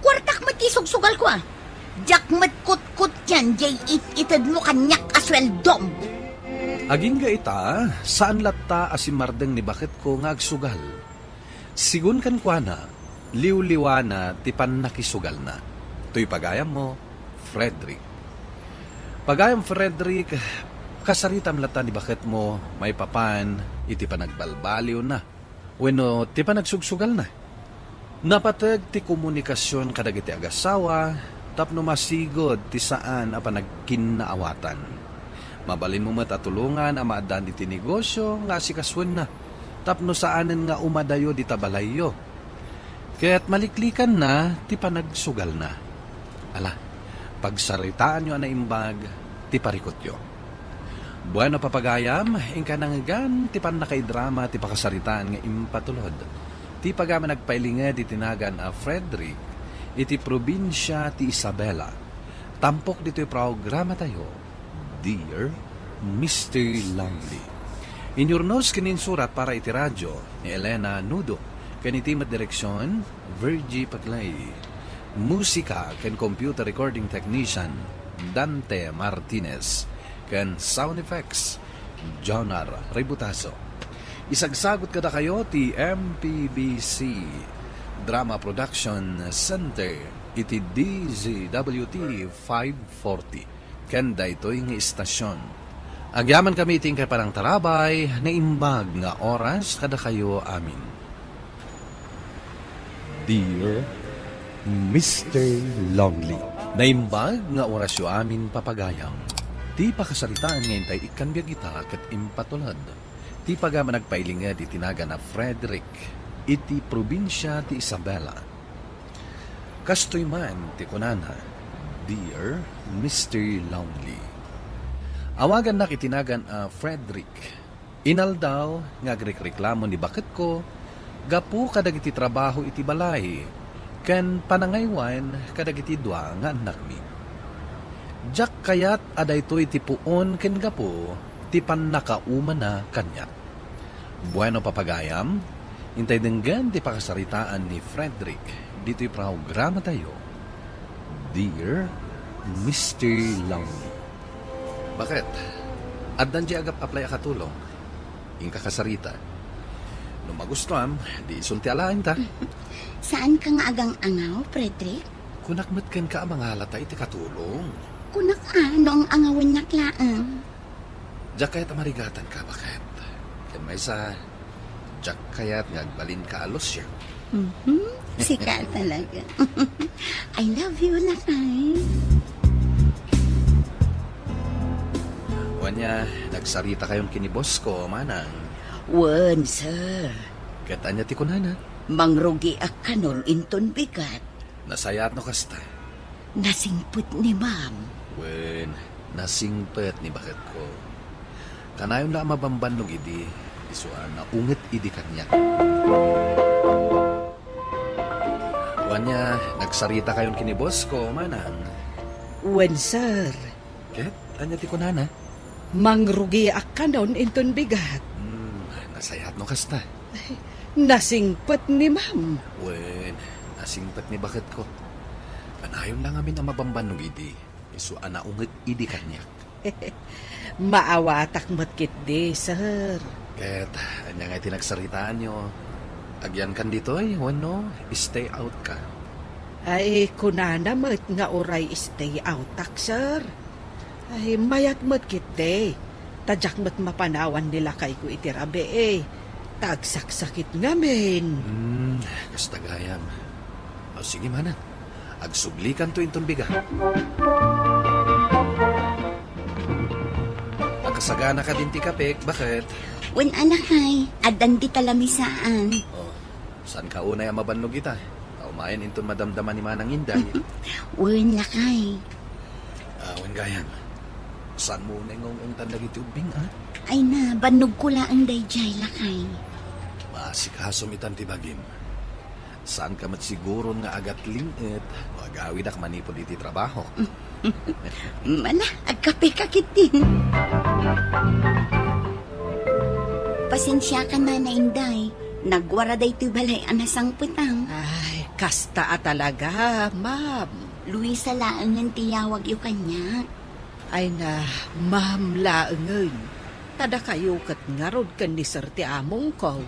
Kuartak met ti isugsugalko, a. Diak met kutkutian diay it-itedmo kaniak a sueldom. Agingga ita, saan latta a simmardeng ni baketko nga agsugal. Sigun kenkuana, liwliwana ti pannakisugalna. Toy pagayammo, Frederick. Pagayam Frederick, kasaritam latta ni baketmo maipapan iti panagbalbaliwna wenno ti panagsugsugalna. Napateg ti komunikasion kadagiti agassawa tapno masigud ti saan a panagkinnaawatan. Mabalinmo met a tulongan a maaddaan iti negosio nga asikasuenna tapno saanen nga umadayo dita balayyo. Ket maliklikanna ti panagsugalna. Ala, pagsaritaanyo a naimbag ti parikutyo. Bueno, papagayam, inka nangngegan ti pannakaidrama ti pakasaritaan nga impatulod ti pagayam a nagpailinged iti nagan a Frederick iti probinsia ti Isabela. Tampok ditoy programatayo, Dear Mister Lonely. Inyurnos ken insurat para iti radyo ni Elena Nudo, ken iti met direksion, Virgie Paclay. Musika ken computer recording technician, Dante Martinez, ken sound effects, Jonar Ributazo. Isagsagut kadakayo ti M P B C Drama Production Center iti D Z W T five forty. Ken daytoy nga istasion. Agyamankami iti inkay panangtarabay, naimbag nga oras kadakayo amin. Dear Mister Lonely. Naimbag nga orasyo amin, papagayam. Ti pakasaritaan nga intay ikkan biag ita ket impatulod ti pagayam a nagpailinged iti nagan a Frederick iti probinsia ti Isabela. Kastoy man ti kunana, Dear Mister Lonely. Awagannak iti nagan a Frederick. Inaldaw nga agrikreklamo ni baketko gapu kadagiti trabaho iti balay ken panangaywan kadagiti dua nga annakmi. Diak kayat a daytoy ti puon ken gapu ti pannakaumana kaniak. Bueno, papagayam, intay denggen ti pakasaritaan ni Frederick ditoy programatayo, Dear Mister Lonely. Baket? Addan diay agap-apply a katulong? Inka kasarita. No magustuam, di isun ti alaenta. Saanka nga agang-angaw, Frederick? Kunak met kenka a mangalata iti katulong. Kunak a, no ang-angawennak laeng. Diak kayat a marigatanka, baket? Ken maysa, Diak kayat nga agbalinka a Lucia. Mhm. Sika talaga. I love you, lakay. Wen, nagsarita kayon ken ni boss ko, manang? Wen, sir. Ket ania ti kunana? Mangrugiak kanon inton bigat. Nasayaat no kasta. Nasingpet ni ma'am. Wen, nasingpet ni baketko. Kanayon la a mabambannog idi, isu a naunget idi kaniak. Wen, nagsarita kayon ken ni boss ko, manang? Wen, sir. Ket ania ti kunana? Mangrugiak kanon inton bigat. Hmm, nasayaat no kasta. Ay, nasingpet ni ma'am. Wen, nasingpet ni baketko. Kanayon la ngamin a mabambannog idi, isu a naunget idi kaniak. Maawatak met ketdi, sir. Ket ania ngay ti nagsaritaanyo? Agyankan ditoy wenno stay out ka? Ay, kunana met nga uray stay outak, sir. Ay, mayat met ketdi. Ta diak met mapanawan ni lakayko iti rabii. Ta agsaksakit ngamin. Hmm, kasta gayam. O, sige, manang. Agsublikanto inton bigat. Nakasagana kadin ti kapek, baket? Wen, lakay, addan dita lamisaan. O, saanka unay a mabannog ita? Ta umayen inton madamdama ni Manang Inday. Wen, lakay. Ah, wen gayam. Saanmo unay nga ung-ungtan dagiti ubbing, a? Ay na, bannogko laeng daydiay, lakay. Maasikasom itan ti bagim. Saanka met siguron nga agatling-et no agawidak manipud iti trabaho. Mala, agkapeka ketdin. Pasensiakan, Nana Inday. Nagwara daytoy balay a nasangpetang. Ay, kasta a talaga, ma'am. Luisa laengen ti yawagyo kaniak. Ay na, ma'am laengen. Ta dakayo ket ngarud ken ni sir ti amongko.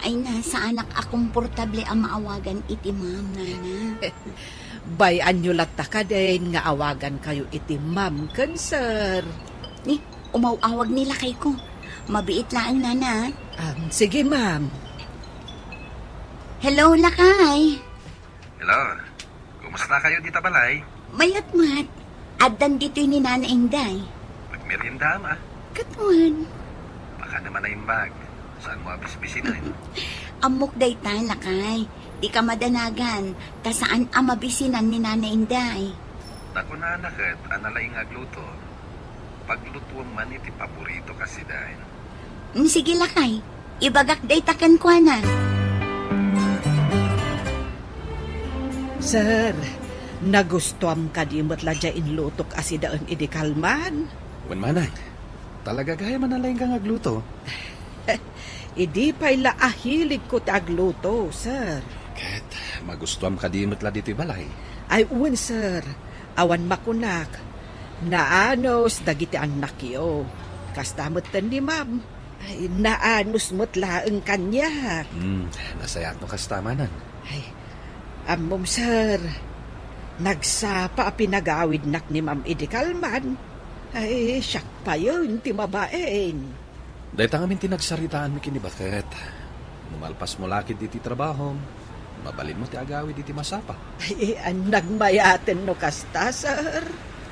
Ay na, saanak a komportable a maawagan iti ma'am, nana. Bay-anyo latta kadin nga awagankayo iti ma'am ken sir. Ni, umaw-awag ni lakayko. Mabiit laeng, nana. Um, sige, ma'am. Hello, lakay. Hello. Kumusta kayo dita balay? Mayat met. Addan ditoy ni Nana Inday. Nagmerienda, ama? Ket wen. Baka naman naimbag. Saanmo a bisbisinan? Ammok dayta, lakay. Dika madanagan, ta saan a mabisinan ni Nana Inday. Nakunana ket a nalaing agluto. Paglutuem man iti paborito kasidan. Mm, sige, lakay. Ibagak dayta kenkuana. Sir, nagustuam kadi met la diay inlutok a sidaen idi kalman? Wen manang, talaga gayam a nalaingka nga agluto. Idi pay la a hiligko ti agluto, sir. Ket magustuam kadi met la ditoy balay? Ay, wen, sir. Awan makunak. Naanus dagiti annakyo. Kasta metten ni ma'am. Ay, naanus met laeng kaniak. Hmm, nasayaat no kasta, manang. Ay, ammom, sir. Nagsapa a pinagawidnak ni ma'am idi kalman. Ay, siak payen ti mabain. Dayta ngamin ti nagsaritaanmi ken ni baket. No malpasmo la ketdi ti trabahom, mabalinmo ti agawid iti masapa. Ay, nagmayaten no kasta, sir.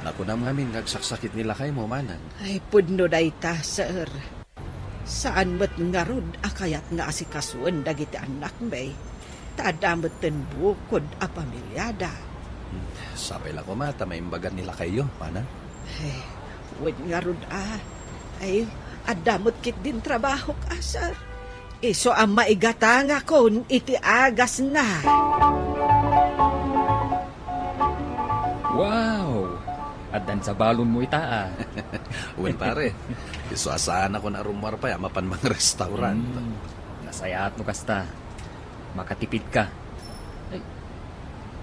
Nakunam ngamin nga agsaksakit ni lakaymo, manang. Ay, pudno dayta, sir. Saan met ngarud a kayat nga asikasuen dagiti annakmi. Ta adda metten bukod a pamiliada. Hmm, sapay la koma ta maimbagan ni lakayyo, manang. Ay, wen ngarud a. Ay, adda met ketdin trabahok a, sir. Isu a maigatangakon iti agasna. Wow! Addan sabalonmo ita, a. Wen, pare. Isu a saanakon a rummuar pay a mapan mangrestaurant. Hmm, nasayaat no kasta. Makatipidka. Ay,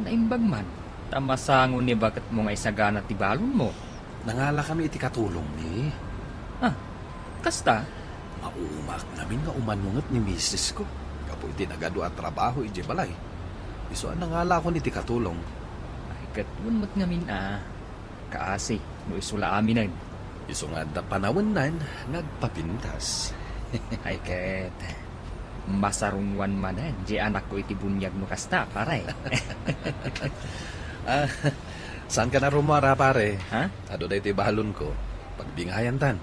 naimbag man. Ta masango ni baketmo nga isagana ti balonmo. Nangalakami iti katulongmi. Ah, kasta? Maumaak ngamin nga umanunget ni misis ko. Gapu iti nagadu a trabaho idiay balay. Isu a nangalakon iti katulong. Ay, ket wen met ngamin a. Kaasi, no isu la aminen. Isu nga adda panawennan nga agpapintas. Ay ket, Masarunwan manen di anakko iti buniag no kasta, pare. Ah, saanka a rummuar, a, pare. Ha? Adu daytoy balonko. Pagbingayantan.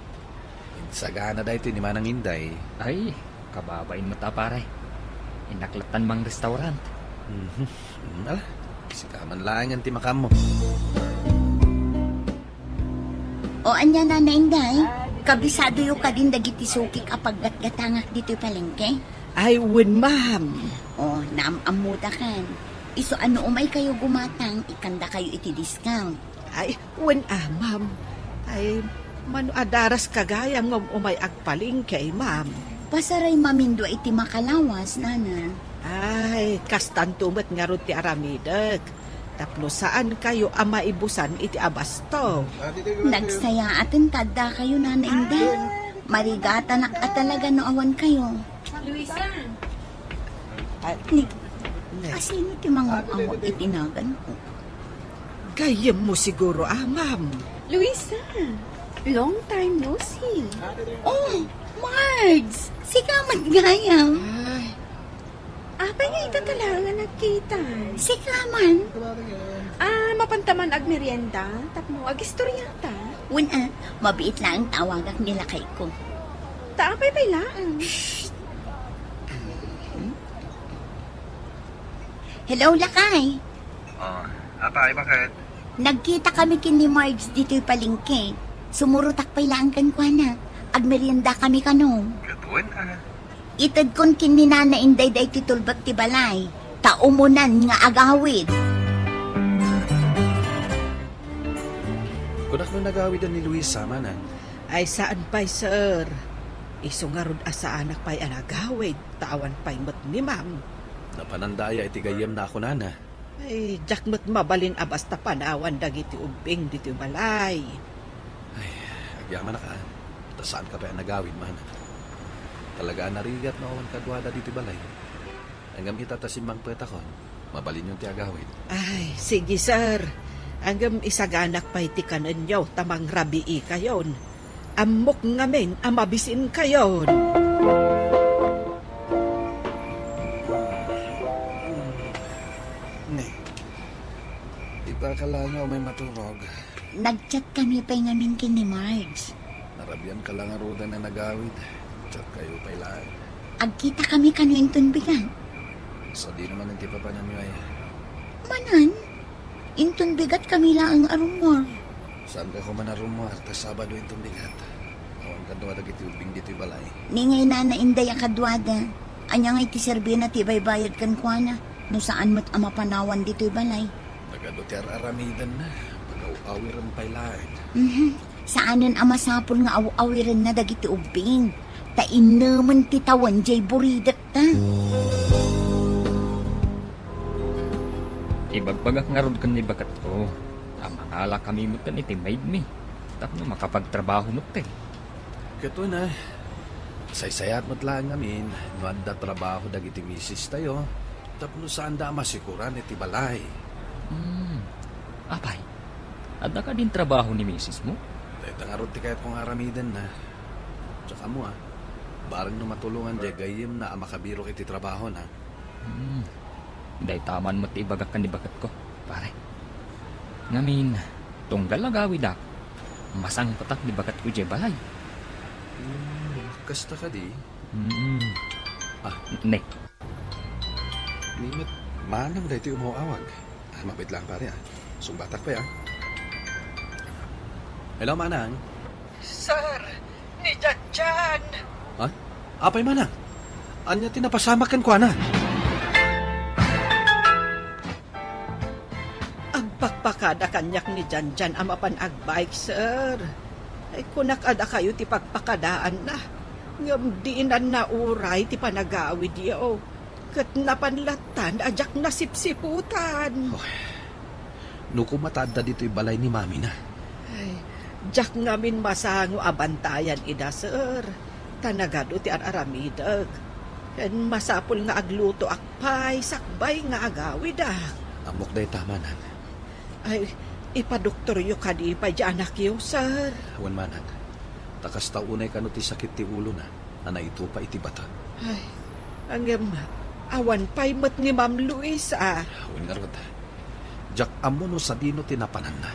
Insagana daytoy ni Manang Inday. Ay, kababain met a, pare. Innak lattan mangrestaurant. Mhm. Mm, ala, sika man laengen ti makaammo. O ania, Nana Inday? Kabisadoyo kadin dagiti sukik a paggatgatangak ditoy palengke? Ay, wen, ma'am. O, naam-ammoda kan. Isu a no umaykayo gumatang, ikkandakayo iti discount. Ay, wen a, ma'am. Ay, mano a daras kagayam nga um-, umay agpalengke, ma'am? Pasaray mamindua iti makalawas, Nana. Ay, kastanto met ngarud ti aramidek. Tapno saankayo a maibusan iti abasto. Nagsayaaten ta addakayo, Nana Inday. Marigatanak a talaga no awankayo. Luisa. Ay, ni, ne. Asino ti mangaw-awag iti naganko? Gayyemmo siguro, a, ma'am. Luisa, long time no see. Oh, Marge! Sika met gayam. Ay. Apay nga ita ta laeng a nagkita? Sika man. Ah, mapanta man agmerienda, tapno agistoryata. Wen a, mabiit laeng ta awagak ni lakayko. Ta apay pay laeng? Shh! Hello, lakay. Oh, apay, baket? Nagkita kami ken ni Marge ditoy palengke. Sumurotak pay laeng kenkuana. Agmerienda kami kano. Ket wen a. Itedkon ken ni Nana Inday daytoy tulbek ti balay, ta umunan nga agawid. Kunak no nagawiden ni Luisa, manang? Ay, saan pay, sir. Isu ngarud a saanak pay a nagawid, ta awan pay met ni ma'am. Napananda aya iti gayyemna a kunana? Ay, diak met mabalin a basta panawan dagiti ubbing ditoy balay. Ay, agyamanak a, ta saanka pay a nagawid, manang. Talaga a narigat no awan kaduada ditoy balay. Ngem ita ta simmangpetakon, mabalinyon ti agawid. Ay, sige, sir. Ngem isaganak pay ti kanenyo ta mangrabiikayon. Ammok ngamin a mabisinkayon. Ne. Ipakalayo may maturog. Nag-chat kami pay ngamin ken ni Marge. Narabian ka la ngaruden a nagawid. Chat kayo pay laeng. Agkita kami kano inton bigat. Sadino man ti papanamyo aya? Manan? Inton bigat kami laeng a rummuar. Saanka koma a rummuar ta Sabado inton bigat? Awan kaduada dagiti ubbing ditoy balay. Ni ngay Nana Inday a kaduada. Ania ngay ti serbina ti ibaybayad kenkuana no saan met a mapanawan ditoy balay? Nagadu ti ar-aramidenna, pagaw-awiren pay laeng. Mhm. Saanen a masapul nga aw-awirenna dagiti ubbing, ta innemen ti tawen diay buridekta. Ibagbagak ngarud ken ni baketko a mangalakami metten iti maidmi tapno makapagtrabaho metten. Ket wen a, saysayat met laeng ngamin no adda trabaho dagiti misistayo tapno saanda a masikuran iti balay. Hmm. Apay, adda kadin trabaho ni misismo? Dayta ngarud ti kayatko nga aramidenna. Diak ammo a, bareng no matulongan diay gayyemna a makabirok iti trabahona. Hmm. Dayta man met ti ibagak ken ni baketko, pare. Ngamin, tunggal agawidak, masangpetak ni baketko diay balay. Hmm, kasta kadi? Hmm. Ah. Ne. Ni met manang daytoy umaw-awag. Ah, mabit lang, pare, ah. Sungbatak pay, ah. Hello, manang. Sir, ni Janjan. Ha? Apay manang? Ania ti napasamak kenkuana? Agpakpakada kaniak ni Janjan a mapan agbike, sir. Ay, kunak a dakayo ti pagpakadaanna. Ngem dinan nauray ti panagawidyo. Ket napan lattan a diak nasipsiputan. Oy, no koma ta adda ditoy balay ni mamina. Ay, diak ngamin masango a bantayan ida, sir. Ta nagadu ti ar-aramidek. Ken masapul nga aglutoak pay sakbay nga agawidak. Ammok dayta, manang. Ay, ipadoktoryo kadi pay di anakyo, sir? Wen, manang. Ta kasta unay kano ti sakit ti ulona a naitupa iti bata. Ay, Ngem awan pay met ni Ma'am Luisa. Wen ngarud, diak ammo no sadino ti napananna.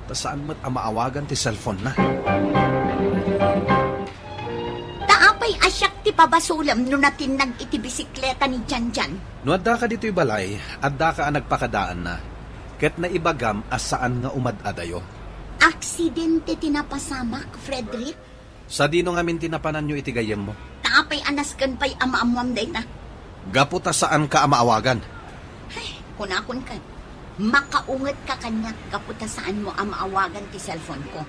Ta saan met a maawagan ti cellphone-na. Ta apay a siak ti pabasolem no natinnag iti bisikleta ni Janjan? No addaka ditoy balay, addaka a nagpakadaanna, ket naibagam a saan nga umad-adayo. Aksidente ti napasamak, Frederick. Sadino ngamin ti napananyo iti gayyemmo? Ta apay a nasken pay a maammoam dayta? Gapu ta saanka a maawagan. Ay, kunakon ket, makaungetka kaniak gapu ta saanmo a maawagan ti cellphone-ko.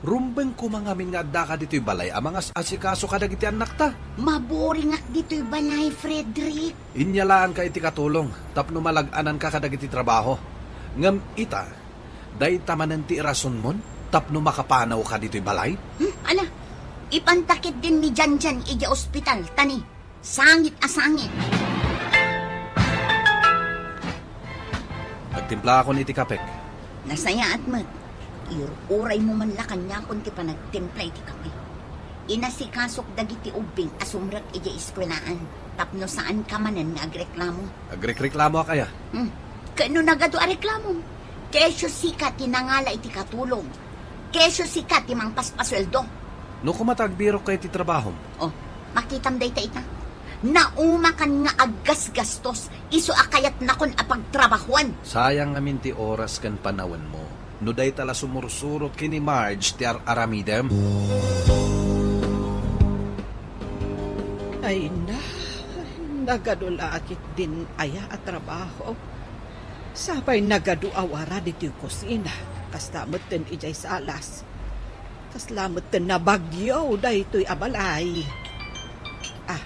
Rumbeng koma ngamin nga addaka ditoy balay a mangas-asikaso kadagiti annakta. Maboringak ditoy balay, Frederick. Inyalaanka iti katulong tapno malag-ananka kadagiti trabaho. Ngem ita, dayta manen ti irasonmon tapno makapanawka ditoy balay? Hmm, ala, ipanta ketdin ni Janjan idiay ospital, ta ni, sangit a sangit. Nagtimplaakon iti kapek. Nasayaat met. Iruraymo man la kaniakon ti panagtimpla iti kape. Inasikasok dagiti ubbing a sumrek idiay eskuelaan tapno saanka manen nga agreklamo. Agrekreklamoak aya? Hmm. Ket no nagadu a reklamom, kesyo sika ti nangala iti katulong, kesyo sika ti mangpaspasueldo. No koma ta agbirokka iti trabahom? Oh, makitam dayta ita. Naumakan nga aggasgastos, isu a kayatnakon a pagtrabahuan. Sayang ngamin ti oras ken panawenmo. No dayta la sumursurot ken ni Marge ti ar-aramidem. Ay na, nagadu la ketdin aya a trabaho. Sapay nagadu a wara ditoy kusina, kasta metten idiay salas. Kasla metten a bagyo daytoy a balay. Ah,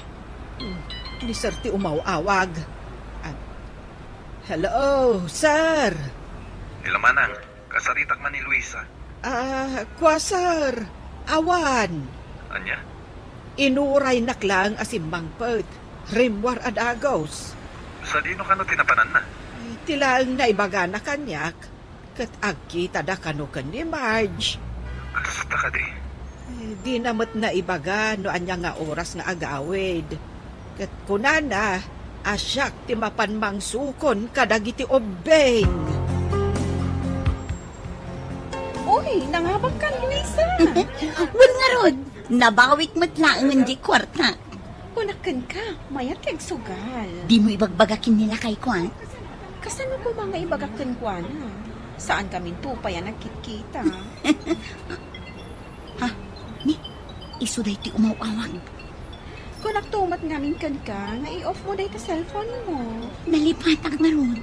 hmm, ni Sir ti umaw-awag. Ah, hello, sir. Hello, Manang. Kasaritak man ni Luisa. Ah, kua, sir. Awan. Ania? Inuraynak laeng a simmangpet. Rimmuar a dagus. Sadino kano ti napananna? Ay, ti laeng naibagana kaniak. Ket agkitada kano ken ni Marge. Kasta kadi? Eh, dina met naibaga no ania nga oras nga agawid. Ket kunana a siak ti mapan mangsukon kadagiti ubbing. Uy, nangabangkan, Luisa! Wen ngarud, nabawik met laengen diay kuarta. Kunak kenka, mayat ti agsugal. Dimo ibagbaga ken ni lakayko, a? Kasano koma nga ibagak kenkuana? Saan kaminto pay a nagkitkita. Ha? Ni, isu daytoy umaw-awag. Kunakto met ngamin kenka nga i-off mo dayta cellphone mo. Nalipatak ngarud.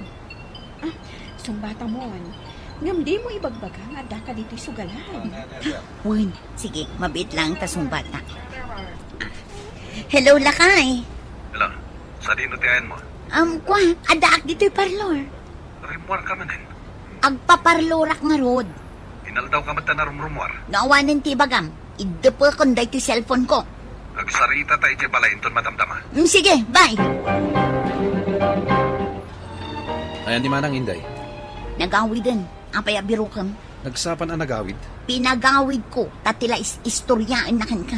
Ah, sungbatamon. Ngem dimo ibagbaga nga addaka ditoy sugalan. Wen, sige, mabiit laeng ta sungbata. Hello, lakay. Hello. Sadino ti ayanmo? Um, kua, addaak ditoy parlor. Rimmuarka manen? Agpaparlorak ngarud. Inaldawka met ta narumrummuar? No awanen ti ibagam, iddepekon daytoy cellphone ko. Agsarita ta idiay balay inton madamdama. Mm, sige, bye. Ayan ni Manang, Inday? Nagawiden. Apay a birokem? Nagsapan a nagawid? Pinagawid ko, ta ti la is-, istoryaenna kenka.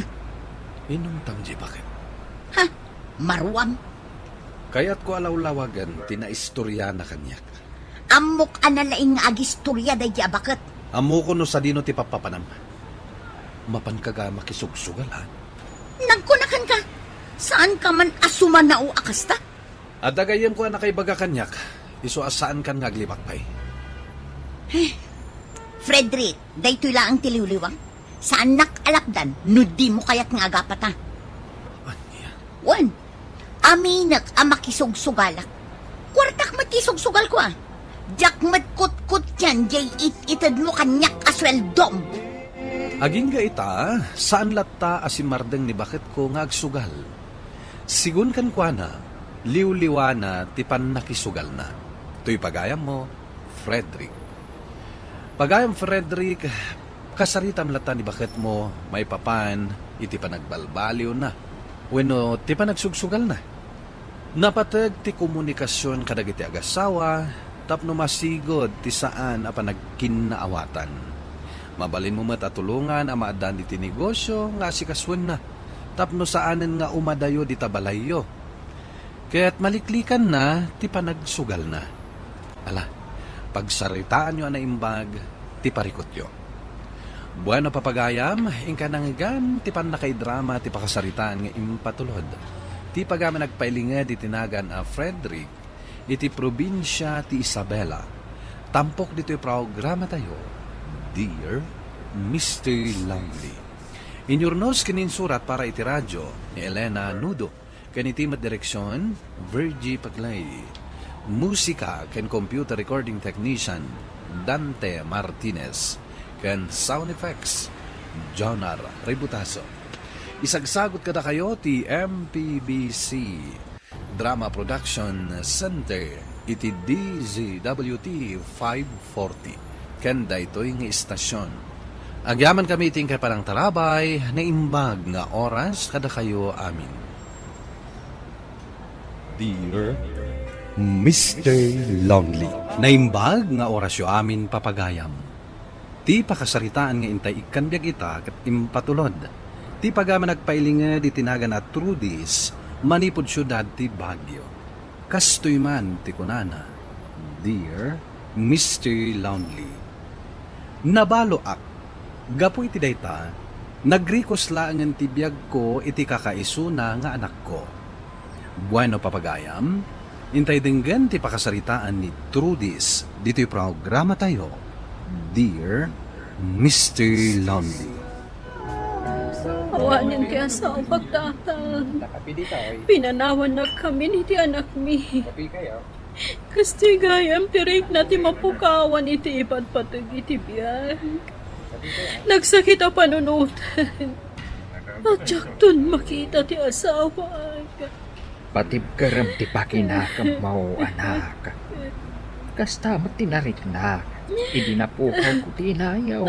Inumtam diay baket? Ha? Maruam? Kayatko a lawlawagen ti naistoriana kaniak. Ammok a nalaing nga agistorya daydi a baket. Ammokon no sadino ti pappapanam. Mapanka ga makisugsugal, ha? Nagkuna kenka, saanka man a sumanao a kasta? Adda gayyemko a nakaibaga kaniak, isu a saankan nga aglibak pay. Eh, Frederick, daytoy laeng ti liwliwak. Saannak a lapdan no dimo kayat nga agapata. Ania? Wen, aminek a makisugsugalak. Kuartak met ti isugsugalko, a. Diak met kutkutian diay it-itedmo kaniak a sueldom. Agingga ita, saan latta a simmardeng ni baketko nga agsugal. Sigun kenkuana, liwliwana ti pannakisugalna. Toy pagayammo, Frederick. Pagayam Frederick, kasaritam latta ni baketmo maipapan iti panagbalbaliwna wenno ti panagsugsugalna. Napateg ti komunikasion kadagiti agassawa tapno masigud ti saan a panagkinnaawatan. Mabalinmo met a tulongan a maaddaan iti negosio nga asikasuenna tapno saanen nga umadayo dita balayyo. Ket maliklikanna ti panagsugalna. Ala, pagsaritaanyo a naimbag ti parikutyo. Bueno, papagayam, inka nanggan ti pannakaidrama ti pakasaritaan nga impatulod ti pagayam a nagpailinged iti nagan a Frederick iti probinsia ti Isabela. Tampok ditoy programatayo, Dear Mister Lonely. Inyurnos ken insurat para iti radyo ni Elena Nudo. Ken iti met direksion, Virgie Paglay. Musika ken computer recording technician, Dante Martinez. Ken sound effects, Jonar Ributaso. Isagsagot kadakayo ti M P B C Drama Production Center iti D Z W T five forty ken daytoy nga istasyon. Agyamankami iti inkay panangtarabay, naimbag nga oras kadakayo amin. Dear Mister Lonely. Naimbag nga orasyo amin, papagayam. Ti pakasaritaan nga intay ikkan biag ita ket impatulod ti pagayam a nagpailinged iti nagan a Trudy's manipud siudad ti Baguio. Kastoy man ti kunana, Dear Mister Lonely. Nabaloak. Gapu iti dayta, nagrikos laengen ti biagko iti kakaisuna nga anakko. Bueno, papagayam, intay denggen ti pakasaritaan ni Trudy's ditoy programatayo, Dear Mister Lonely. Awanen ti asawak, Tatang. Pinanawannak kamin iti anakmi. Kastoy gayam ti rikna ti mapukawan iti ipatpateg iti biag. Nagsakit a panunoten. Diakton makita ti asawak. Patibkerem ti pakinakemmo, anak. Kasta met ti nariknak idi napukawko ti inayaw.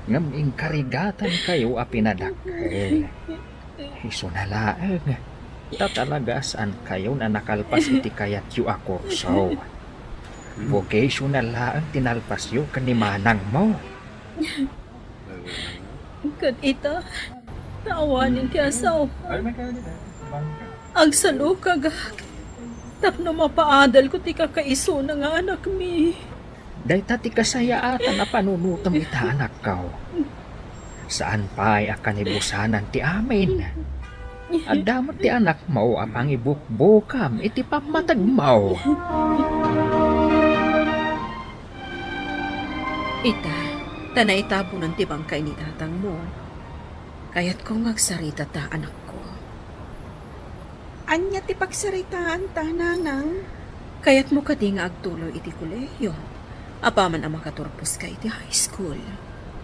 Ngem inkarigatankayo a pinadakkel. Isuna laeng, ta talaga saankayon a nakalpas iti kayatyo a kurso. Vocational laeng ti nalpasyo ken ni manangmo. Ket ita, ta awanen ti asaw. Agsalukagak tapno mapaadalko ti kakaisuna nga anakmi. Dayta ti kasayaatan a panunotem ita, anakko. Saan pay a kanibusanan ti amin. Adda met ti anakmo a pangibukbukam iti pammategmo. Ita, ta naitabunan ti bangkay ni tatangmo. Kayatko nga agsarita ta, anakko. Ania ti pagsaritaanta, nanang? Kayatmo kadi nga agtuloy iti kolehiyo, apaman a makaturposka iti high school?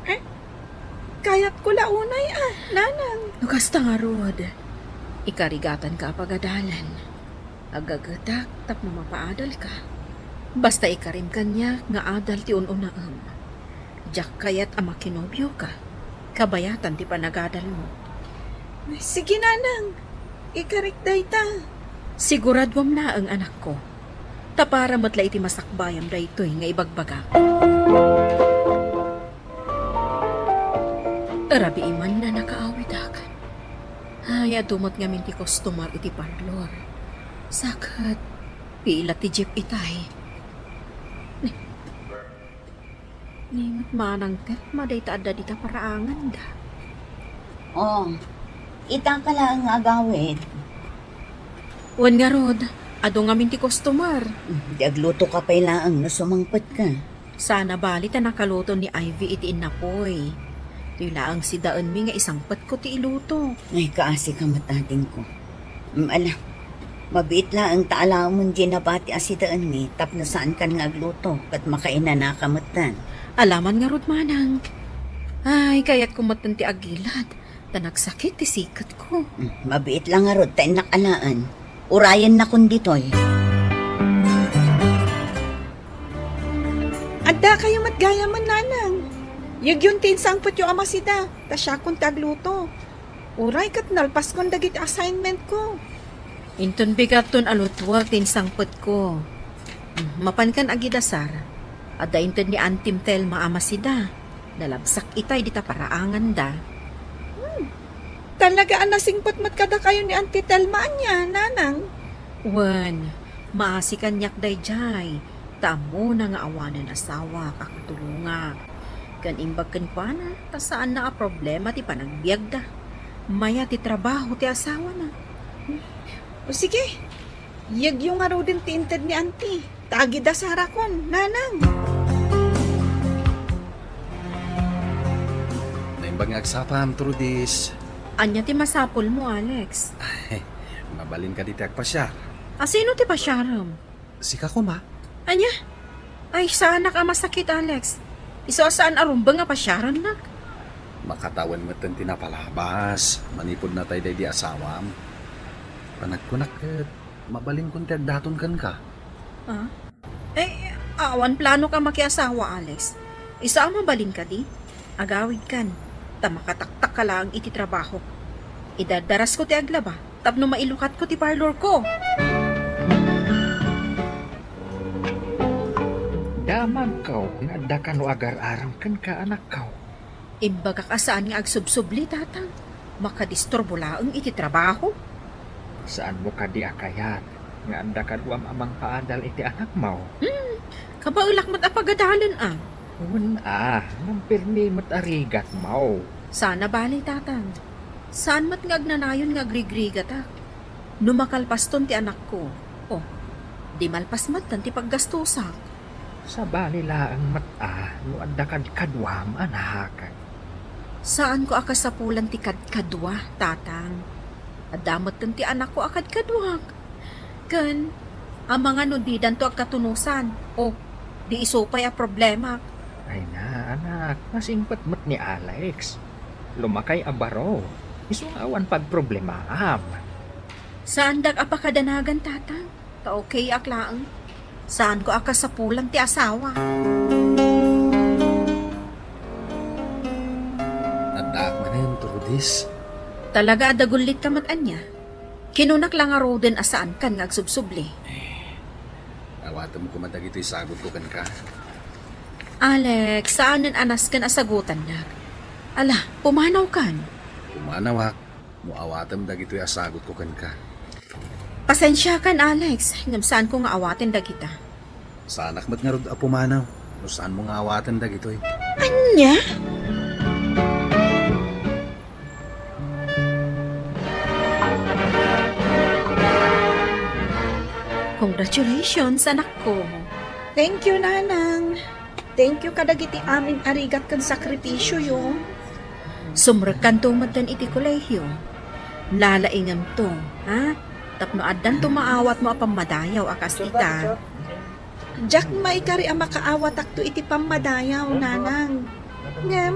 Eh, kayatko la unay a, nanang. No kasta ngarud, ikarigatanka a pagadalan. Agagetak tapno mapaadalka. Basta ikarim kaniak nga adal ti un-unaem. Diak kayat a makinobioka. Kabayatan ti panagadalmo. Sige, nanang. Ikarik dayta. Siguraduam laeng, anakko. Ta para met la iti masakbayam daytoy nga ibagbagak. Rabii man a nakaawidak. Ay, adu met ngamin ti customer iti parlor. Sa ket, pila ti jeep itay. Ni met manang Telma dayta adda dita paraanganda. Oh, ita ka laeng nga agawid. Wen ngarud, adu ngamin ti customer. Hmm, di agluto ka pay laeng no sumangpet ka. Sana bali ta nakaluto ni Ivy iti innapoy. Toy laeng sidaenmi nga isangpetko ti iluto. Ay, kaasi ka met, adingko. Mm, ala, mabiit laeng ta alaem diay nabati a sidaenmi tapno saankan nga agluto ket makainanaka metten. Ala man ngarud, manang. Ay, kayatko metten ti agilad. Ta nagsakit ti siketko. Mm, mabiit la ngarud ta innak alaen. Urayennakon ditoy. Addakayo met gayamen, nanang. Yegyon ti insangpetyo a masida, ta siakon ti agluto. Uray ket nalpaskon dagiti assignmentko. Inton bigatton a lutwak ti insangpetko. Mm, mapankan agidasar. Adda inted ni Antim Telma a masida. Nalabsak itay dita paraanganda. Hmm. Talaga a nasingpet met kadakayo ni Auntie Telma ania, nanang? Wen, maasi kaniak daydiay, ta ammona nga awanen asawak a katulongak. Ken imbag kenkuana, ta saanna a problema ti panagbiagda. Mayat ti trabaho ti asawana. O sige, yegyo ngaruden ti inted ni Auntie. Ta agida sarakon, Nanang. Naimbag nga agsapam, Trudis. Ania ti masapulmo, Alex? Mabalin kadi ti agpasiar? A, sino ti pasiarem? Sika koma. Ania? Ay, saanak a masakit, Alex. Isu a saan a rumbeng a pasiarennak. Makatawen metten ti napalabas manipud natay daydi asawam. Panagkunak ket mabalinkon ti agdaton kenka. Ah? Eh, awan planok a makiasawa, Alex. Isu a mabalin kadi? Agawidkan, ta makataktakka laeng iti trabaho. Idardarasko ti aglaba tapno mailukatko ti parlorko. Damagko nga adda kano agar-arem kenka, anakko. Imbagak a saan nga agsubsubli, Tatang. Makadisturbo laeng iti trabaho. Saanmo kadi a kayat nga adda kaduam a mangpaadal iti anakmo? Hmm, kabaelak met a pagadalen a. Wen a, ngem pirmi met a rigatmo. Sana bale, Tatang. Saan met nga agnanayon nga agrigrigatak. No makalpaston ti anakko, oh, di malpas metten ti paggastusak. Sabali laeng met a no adda kadkaduam, anak. Saanko a kasapulan ti kadkadua, Tatang. Adda metten ti anakko a kadkaduak. Ken, amangan no didanto agkatunosan, o di isu pay a problemak. Ay na, anak, nasingpet met ni Alex. Lumakay a baro, isu nga awan pagproblemaam. Saandak a pakadanagan, Tatang. Ta okayak laeng. Saanko a kasapulan ti asawa. Addaak manen, Trudis. Talaga a dagullitka met ania? Kinunak la ngaruden a saankan nga agsubsubli. Eh, awatem koma dagitoy sagutko kenka. Alex, saanen a nasken a sagutannak. Ala, pumanawkan. Pumanawak. No awatem dagitoy a sagutko kenka. Pasensiakan, Alex, ngem saanko nga awaten dagita. Saanak met ngarud a pumanaw no saanmo nga awaten dagitoy. Ania? Congratulations, anakko. Thank you, Nanang. Thank you kadagiti amin a rigat ken sakripisioyo. Sumrekkanto metten iti kolehio. Lalaingemto, ha? Tapno addanto maawatmo a pammadayaw a kas ita. Diak maikari a makaawatakto iti pammadayaw, Nanang. Ngem,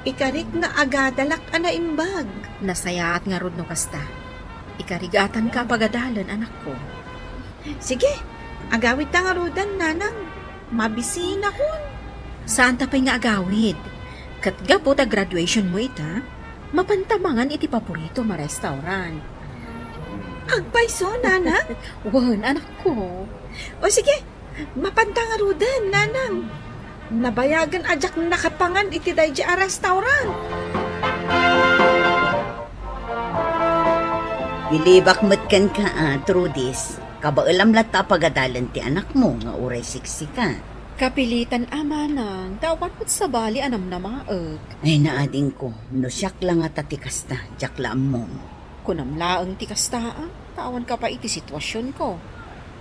ikarik nga agadalak a naimbag. Nasayaat ngarud no kasta. Ikarigatanka a pagadalen, anakko. Sige, agawidta ngaruden, Nanang. Mabisinakon. Saanta pay nga agawid. Ket gapu ta graduation mo ita, mapanta mangan iti paborito a restaurant. Agpayso, Nanang? Wen, anakko. O sige, mapanta ngaruden, Nanang. Nabayagen a diak nakapangan iti daydi a restaurant. Bilibak met kenka a, Trudis. Kabaelam latta a pagadalen ti anakmo nga uray siksika. Kapilitan a, Manang, ta awan met sabali a namnamaek. Ay, naadingko, no siak la ngata ti kasta, diak la ammom. Kunam laeng ti kasta, a, ta awanka pay iti situasionko.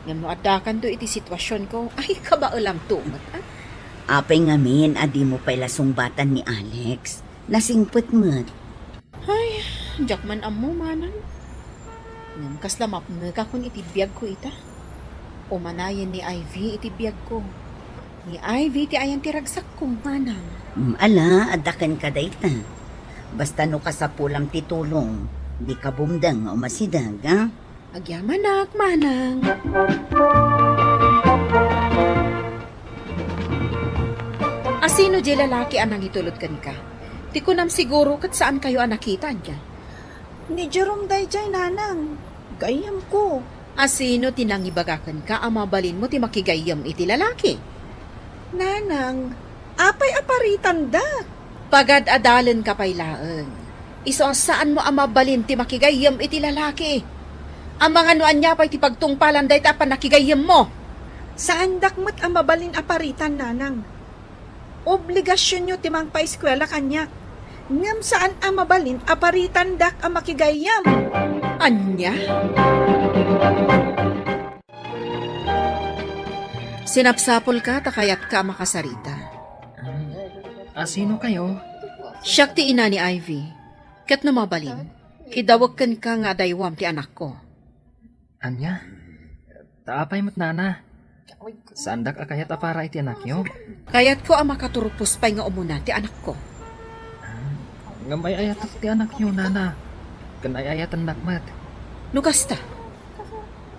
Ngem no addakanto iti situasionko, ay, kabaelamto met, a. Apay ngamin a dimo pay la sungbatan ni Alex? Nasingpet met. Ay, diak man ammo, Manang. Ngem kasla mapnekakon iti biagko ita. Umanayen ni Ivy iti biagko. Ni Ivy ti ayan ti ragsakko, Manang. Mm, ala, adda kenka dayta. Basta no kasapulam ti tulong, dika bumdeng nga umasideg, a? Agyamanak, Manang. Asino diay lalaki a nangitulod kenka? Ti kunam siguro ket saankayo a nakita, ania? Ni Jerome daydiay, Nanang. Gayyemko. Asino ti nangibaga kenka a mabalinmo ti makigayyem iti lalaki? Nanang, apay a paritanda? Pagad-adalenka pay laeng. Isu a saanmo a mabalin ti makigayyem iti lalaki. Amangan no ania pay ti pagtungpalan dayta a pannakigayyemmo. Saandak met a mabalin a paritan, nanang. Obligasionyo ti mangpaeskuela kaniak. Ngem saan a mabalin a paritandak a makigayyem. Ania? Sinapsapulka ta kayatka a makasarita. A sino kayo? Siak ti ina ni Ivy. Ket no mabalin, idawek kenka nga adaywam ti anakko. Ania? Ta apay met, nana? Saandak a kayat a para iti anakyo? Kayatko a makaturpos pay nga umuna ti anakko. Ah, ngem ay-ayatek ti anakyo, nana. Ken ay-ayatennak met. No kasta,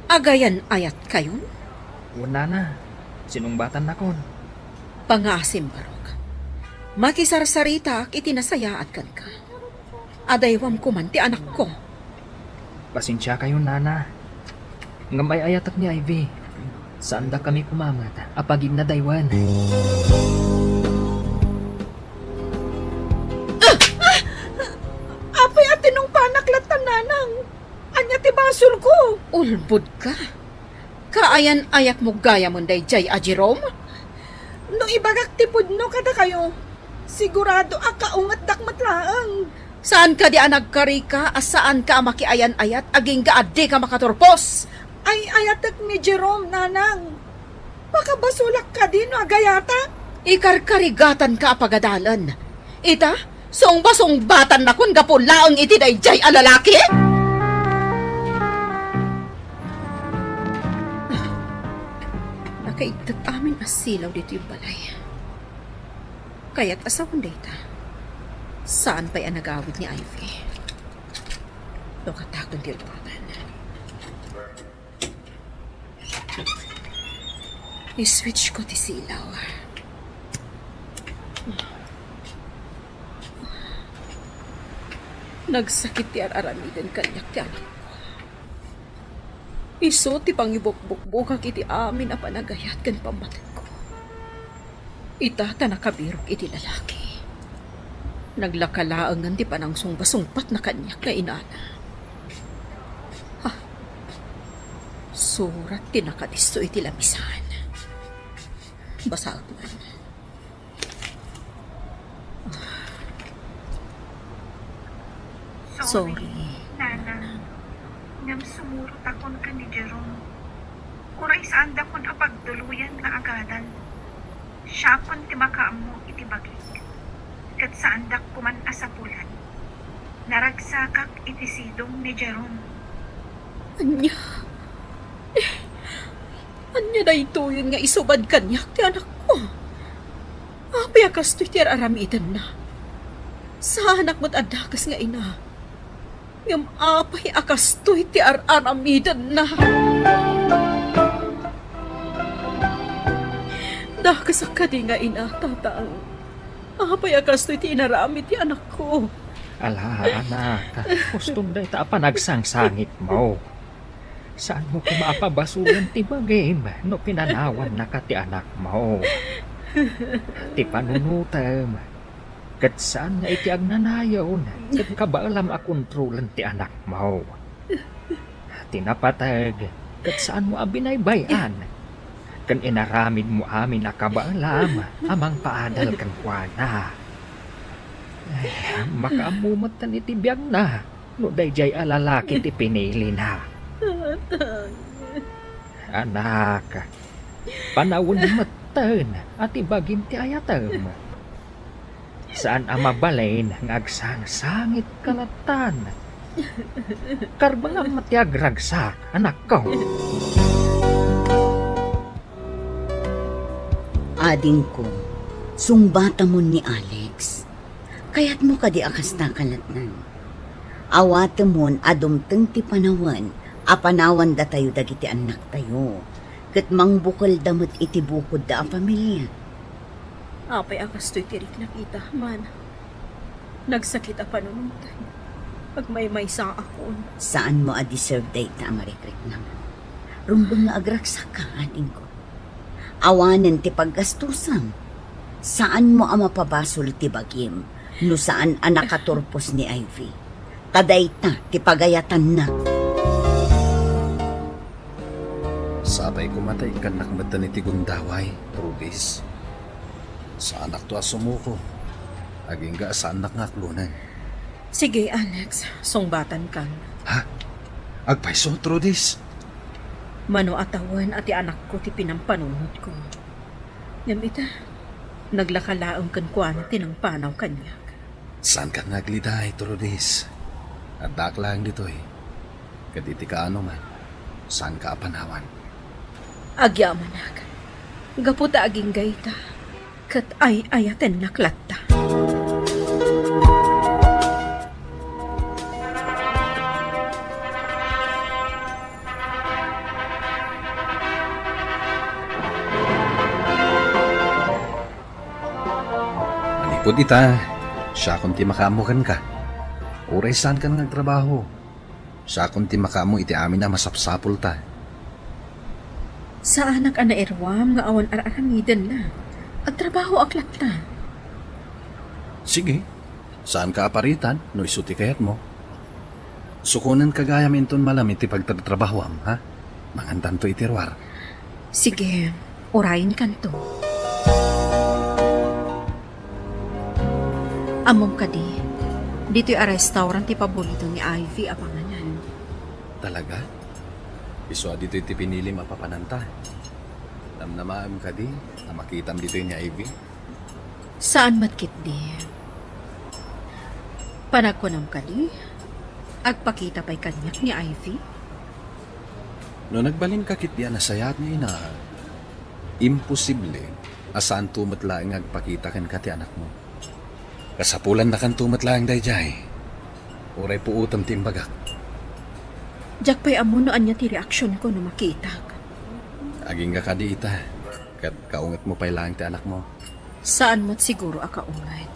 agayan-ayatkayon? Wen, nana. Sinungbatannakon. Pangaasim, Barok. Makisarsaritaak iti nasayaat kenka. Adaywam koman ti anakko. Pasensiakayon, nana. Ngem ay-ayatek ni Ivy. Saandakami koma met a paginnadaywen. Apay a tinungpanak latta, nanang? Ania ti basolko? Ulbodka. Kaayan-ayatmo gayamen daydiay a Jerome? No ibagak ti pudno kadakayo, sigurado a kaungetdak met laeng. Saan kadi a nagkarika a saanka a makiayan-ayat agingga a dika makaturpos? Ay-ayatek ni Jerome, nanang. Makabasolak kadi no agayatak? Ikarkarigatanka a pagadalen. Ita, sungba-sungbatannakon gapu laeng iti daydiay a lalaki? Nakaigtat amin a silaw ditoy balay. Kayat a sawen dayta. Saan pay a nagawid ni Ivy? No katakon ti ruangan. I-switch ko ti silaw. Nagsakit ti ar-aramiden kaniak ti anakko. Isu ti pangibukbukbokak iti amin a panagayat ken pammatikko. Ita ta nakabirok iti lalaki. Naglaka laengen ti panangsungba-sungbatna kaniak nga inana. Ha? Surat ti nakadisso iti lamisan. Basaek man. Sorry, Sorry. Nanang. Ngem sumurotakon ken ni Jerome. Uray saandakon a pagduloyan nga agadal. Siakon ti makaammo iti bagik. Ket saandak koman a sapulan. Naragsakak iti sidong ni Jerome. Ania? Ania daytoyen nga isubad kaniak ti anakko? Apay a kastoy ti ar-aramidenna? Saanak met a dakes nga ina. Ngem apay a kastoy ti ar-aramidenna? Dakesak kadi nga ina, tatang? Apay a kastoy ti inaramid ti anakko? Ala, anak, kustom dayta a panagsangsangitmo. Saanmo koma a pabasolen ti bagim no pinanawannaka ti anakmo. Ti panunotem, ket saan nga iti agnanayon ket kabaelam a kontrolen ti anakmo. Ti napateg, ket saanmo a binaybay-an, ken inaramidmo amin a kabaelam a mangpaadal kenkuana. Ay, makaammo metten iti biagna no daydiay a lalaki ti pinilina. Anak, panawen metten a ti bagim ti ayatem. Saan a mabalin nga agsangsangitka lattan. Karbengam met ti agragsak, anakko. Adingko, sungbatamon ni Alex. Kayatmo kadi a kasta, kalatnan? Awatemon a dumteng ti panawen a panawan datayo dagiti annaktayo, ket mangbukelda met iti bukodda a familia. Apay a kastoy ti riknak ita, man? Nagsakit a panunot. Agmaymaysaakon. Saanmo a deserve dayta a marikriknam. Rumbeng nga agragsakka, adingko. Awanen ti paggastusam. Saanmo a mapabasol ti bagim no saan a nakaturpos ni Ivy. Ta dayta ti pagayatanna. Ay, kumata ikkannak metten iti gundaway, Trudis. Saanakto a sumuko. Agingga a saannak nga aklonen. Sige, Alex, sungbatankan. Ha? Agpayso, Trudis? Mano a tawen a ti anakko ti pinampanunotko. Ngem ita, naglaka laeng kenkuana ti nangpanaw kaniak. Saankan nga agliday, Trudis. Addaak laeng ditoy. Ket iti kaano man, saanka a panawan. Agyamanak. Gapu ta agingga ita, ket ay-ayatennak latta. Manipud ita, siakon ti makaammo kenka. Uray saankan nga agtrabaho, siakon ti makaammo iti amin a masapsapulta. Saanak a nairwam nga awan ar-aramidenna. Agtrabahoak latta. Sige, saanka a paritan no isu ti kayatmo. Sukonenka gayam inton malam iti pagtratrabahoam, ha? Mangantanto iti ruar. Sige, urayenkanto. Ammom kadi, ditoy a restaurant ti paborito ni Ivy a panganan. Talaga? Isu a ditoy ti pinilim a papananta. Namnamaem kadi a makitam ditoy ni Ivy? Saan met ketdi. Panagkunam kadi, agpakita pay kaniak ni Ivy? No nagbalinka ketdi a nasayaat nga ina, imposible a saanto met laeng nga agpakita kenka ti anakmo. Kasapulannakanto met laeng daydiay. Uray puotem ti imbagak. Diak pay ammo no ania ti reaksionko no makitak. Agingga kadi ita, ket kaungetmo pay laeng ti anakmo. Saan met siguro a kaunget.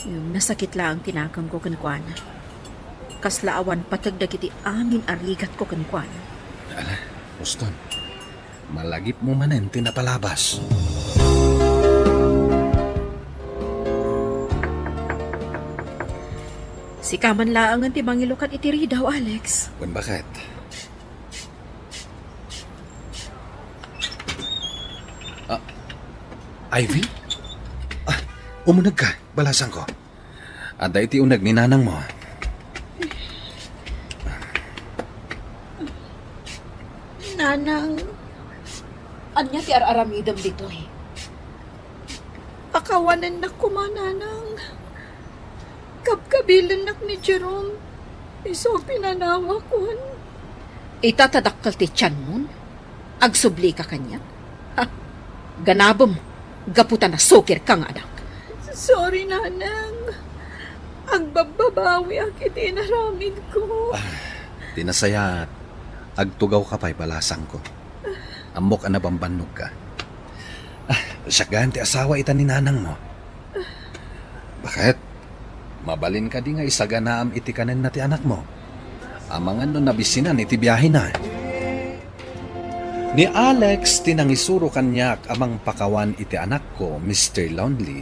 Ngem nasakit laeng ti nakemko kenkuana. Kasla awan pateg dagiti amin a rigatko kenkuana. Ala, Boston. Malagipmo manen ti napalabas. Sika man laengen ti mangilukat iti ridaw, Alex. Wen, baket? Ah, Ivy? Ah, umunegka, balasangko. Adda iti uneg ni nanangmo. Nanang, ania ti ar-aramidem ditoy? Akawanennak koma, Nanang. Kabkabilennak ni Jerome. Isu pinanawakon. Ita ta dakkel ti tianmon? Agsublika kaniak? Ha? Ganabem, gapu ta nasukirka nga anak. Sorry, Nanang. Agbabbabawiak iti inaramidko. Ah, ti nasayaat, agtugawka pay, balasangko. Ammok a nabambannogka. Ah, siak gayam ti asawa ita ni nanangmo. Baket? Mabalin kadi nga isaganaam iti kanenna ti anakmo? Amangan no nabisinan iti biahena. Ni Alex ti nangisuro kaniak a mangpakawan iti anakko, Mister Lonely.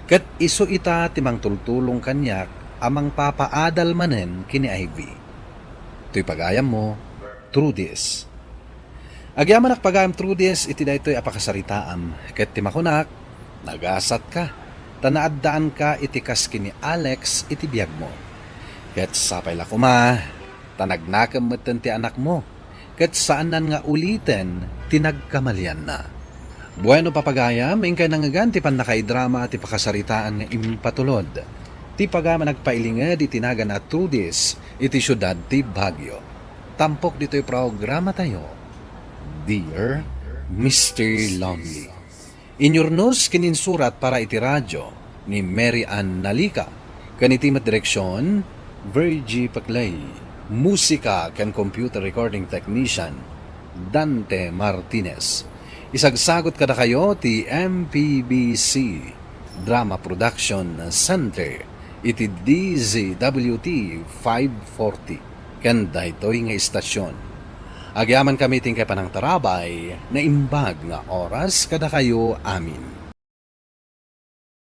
Ket isu ita ti mangtultulong kaniak a mangpapaadal manen ken ni Ivy. Toy pagayammo, Trudis. Agyamanak pagayam, Trudis, iti daytoy a pakasaritaam, ket ti makunak, nagasatka, ta naaddaanka iti kas ken ni Alex iti biagmo. Ket sapay la koma, ta nagnakem metten ti anakmo, ket saannan nga uliten ti nagkamalianna. Bueno, papagayam, inkay nangngegan ti pannakaidrama ti pakasaritaan nga impatulod. Ti pagayam a nagpailinged iti nagan a Trudis iti siudad ti Baguio. Tampok ditoy programatayo, Dear Mister Lonely. Inyurnos ken insurat para iti radio ni Mary Ann Nalica, ken iti met direksion, Virgie Paclay. Musika ken computer recording technician, Dante Martinez. Isagsagut kadakayo ti M P B C Drama Production Center iti D Z W T five forty ken daytoy nga istasyon. Agyamankami ti inkay panangtarabay, naimbag nga oras kadakayo amin.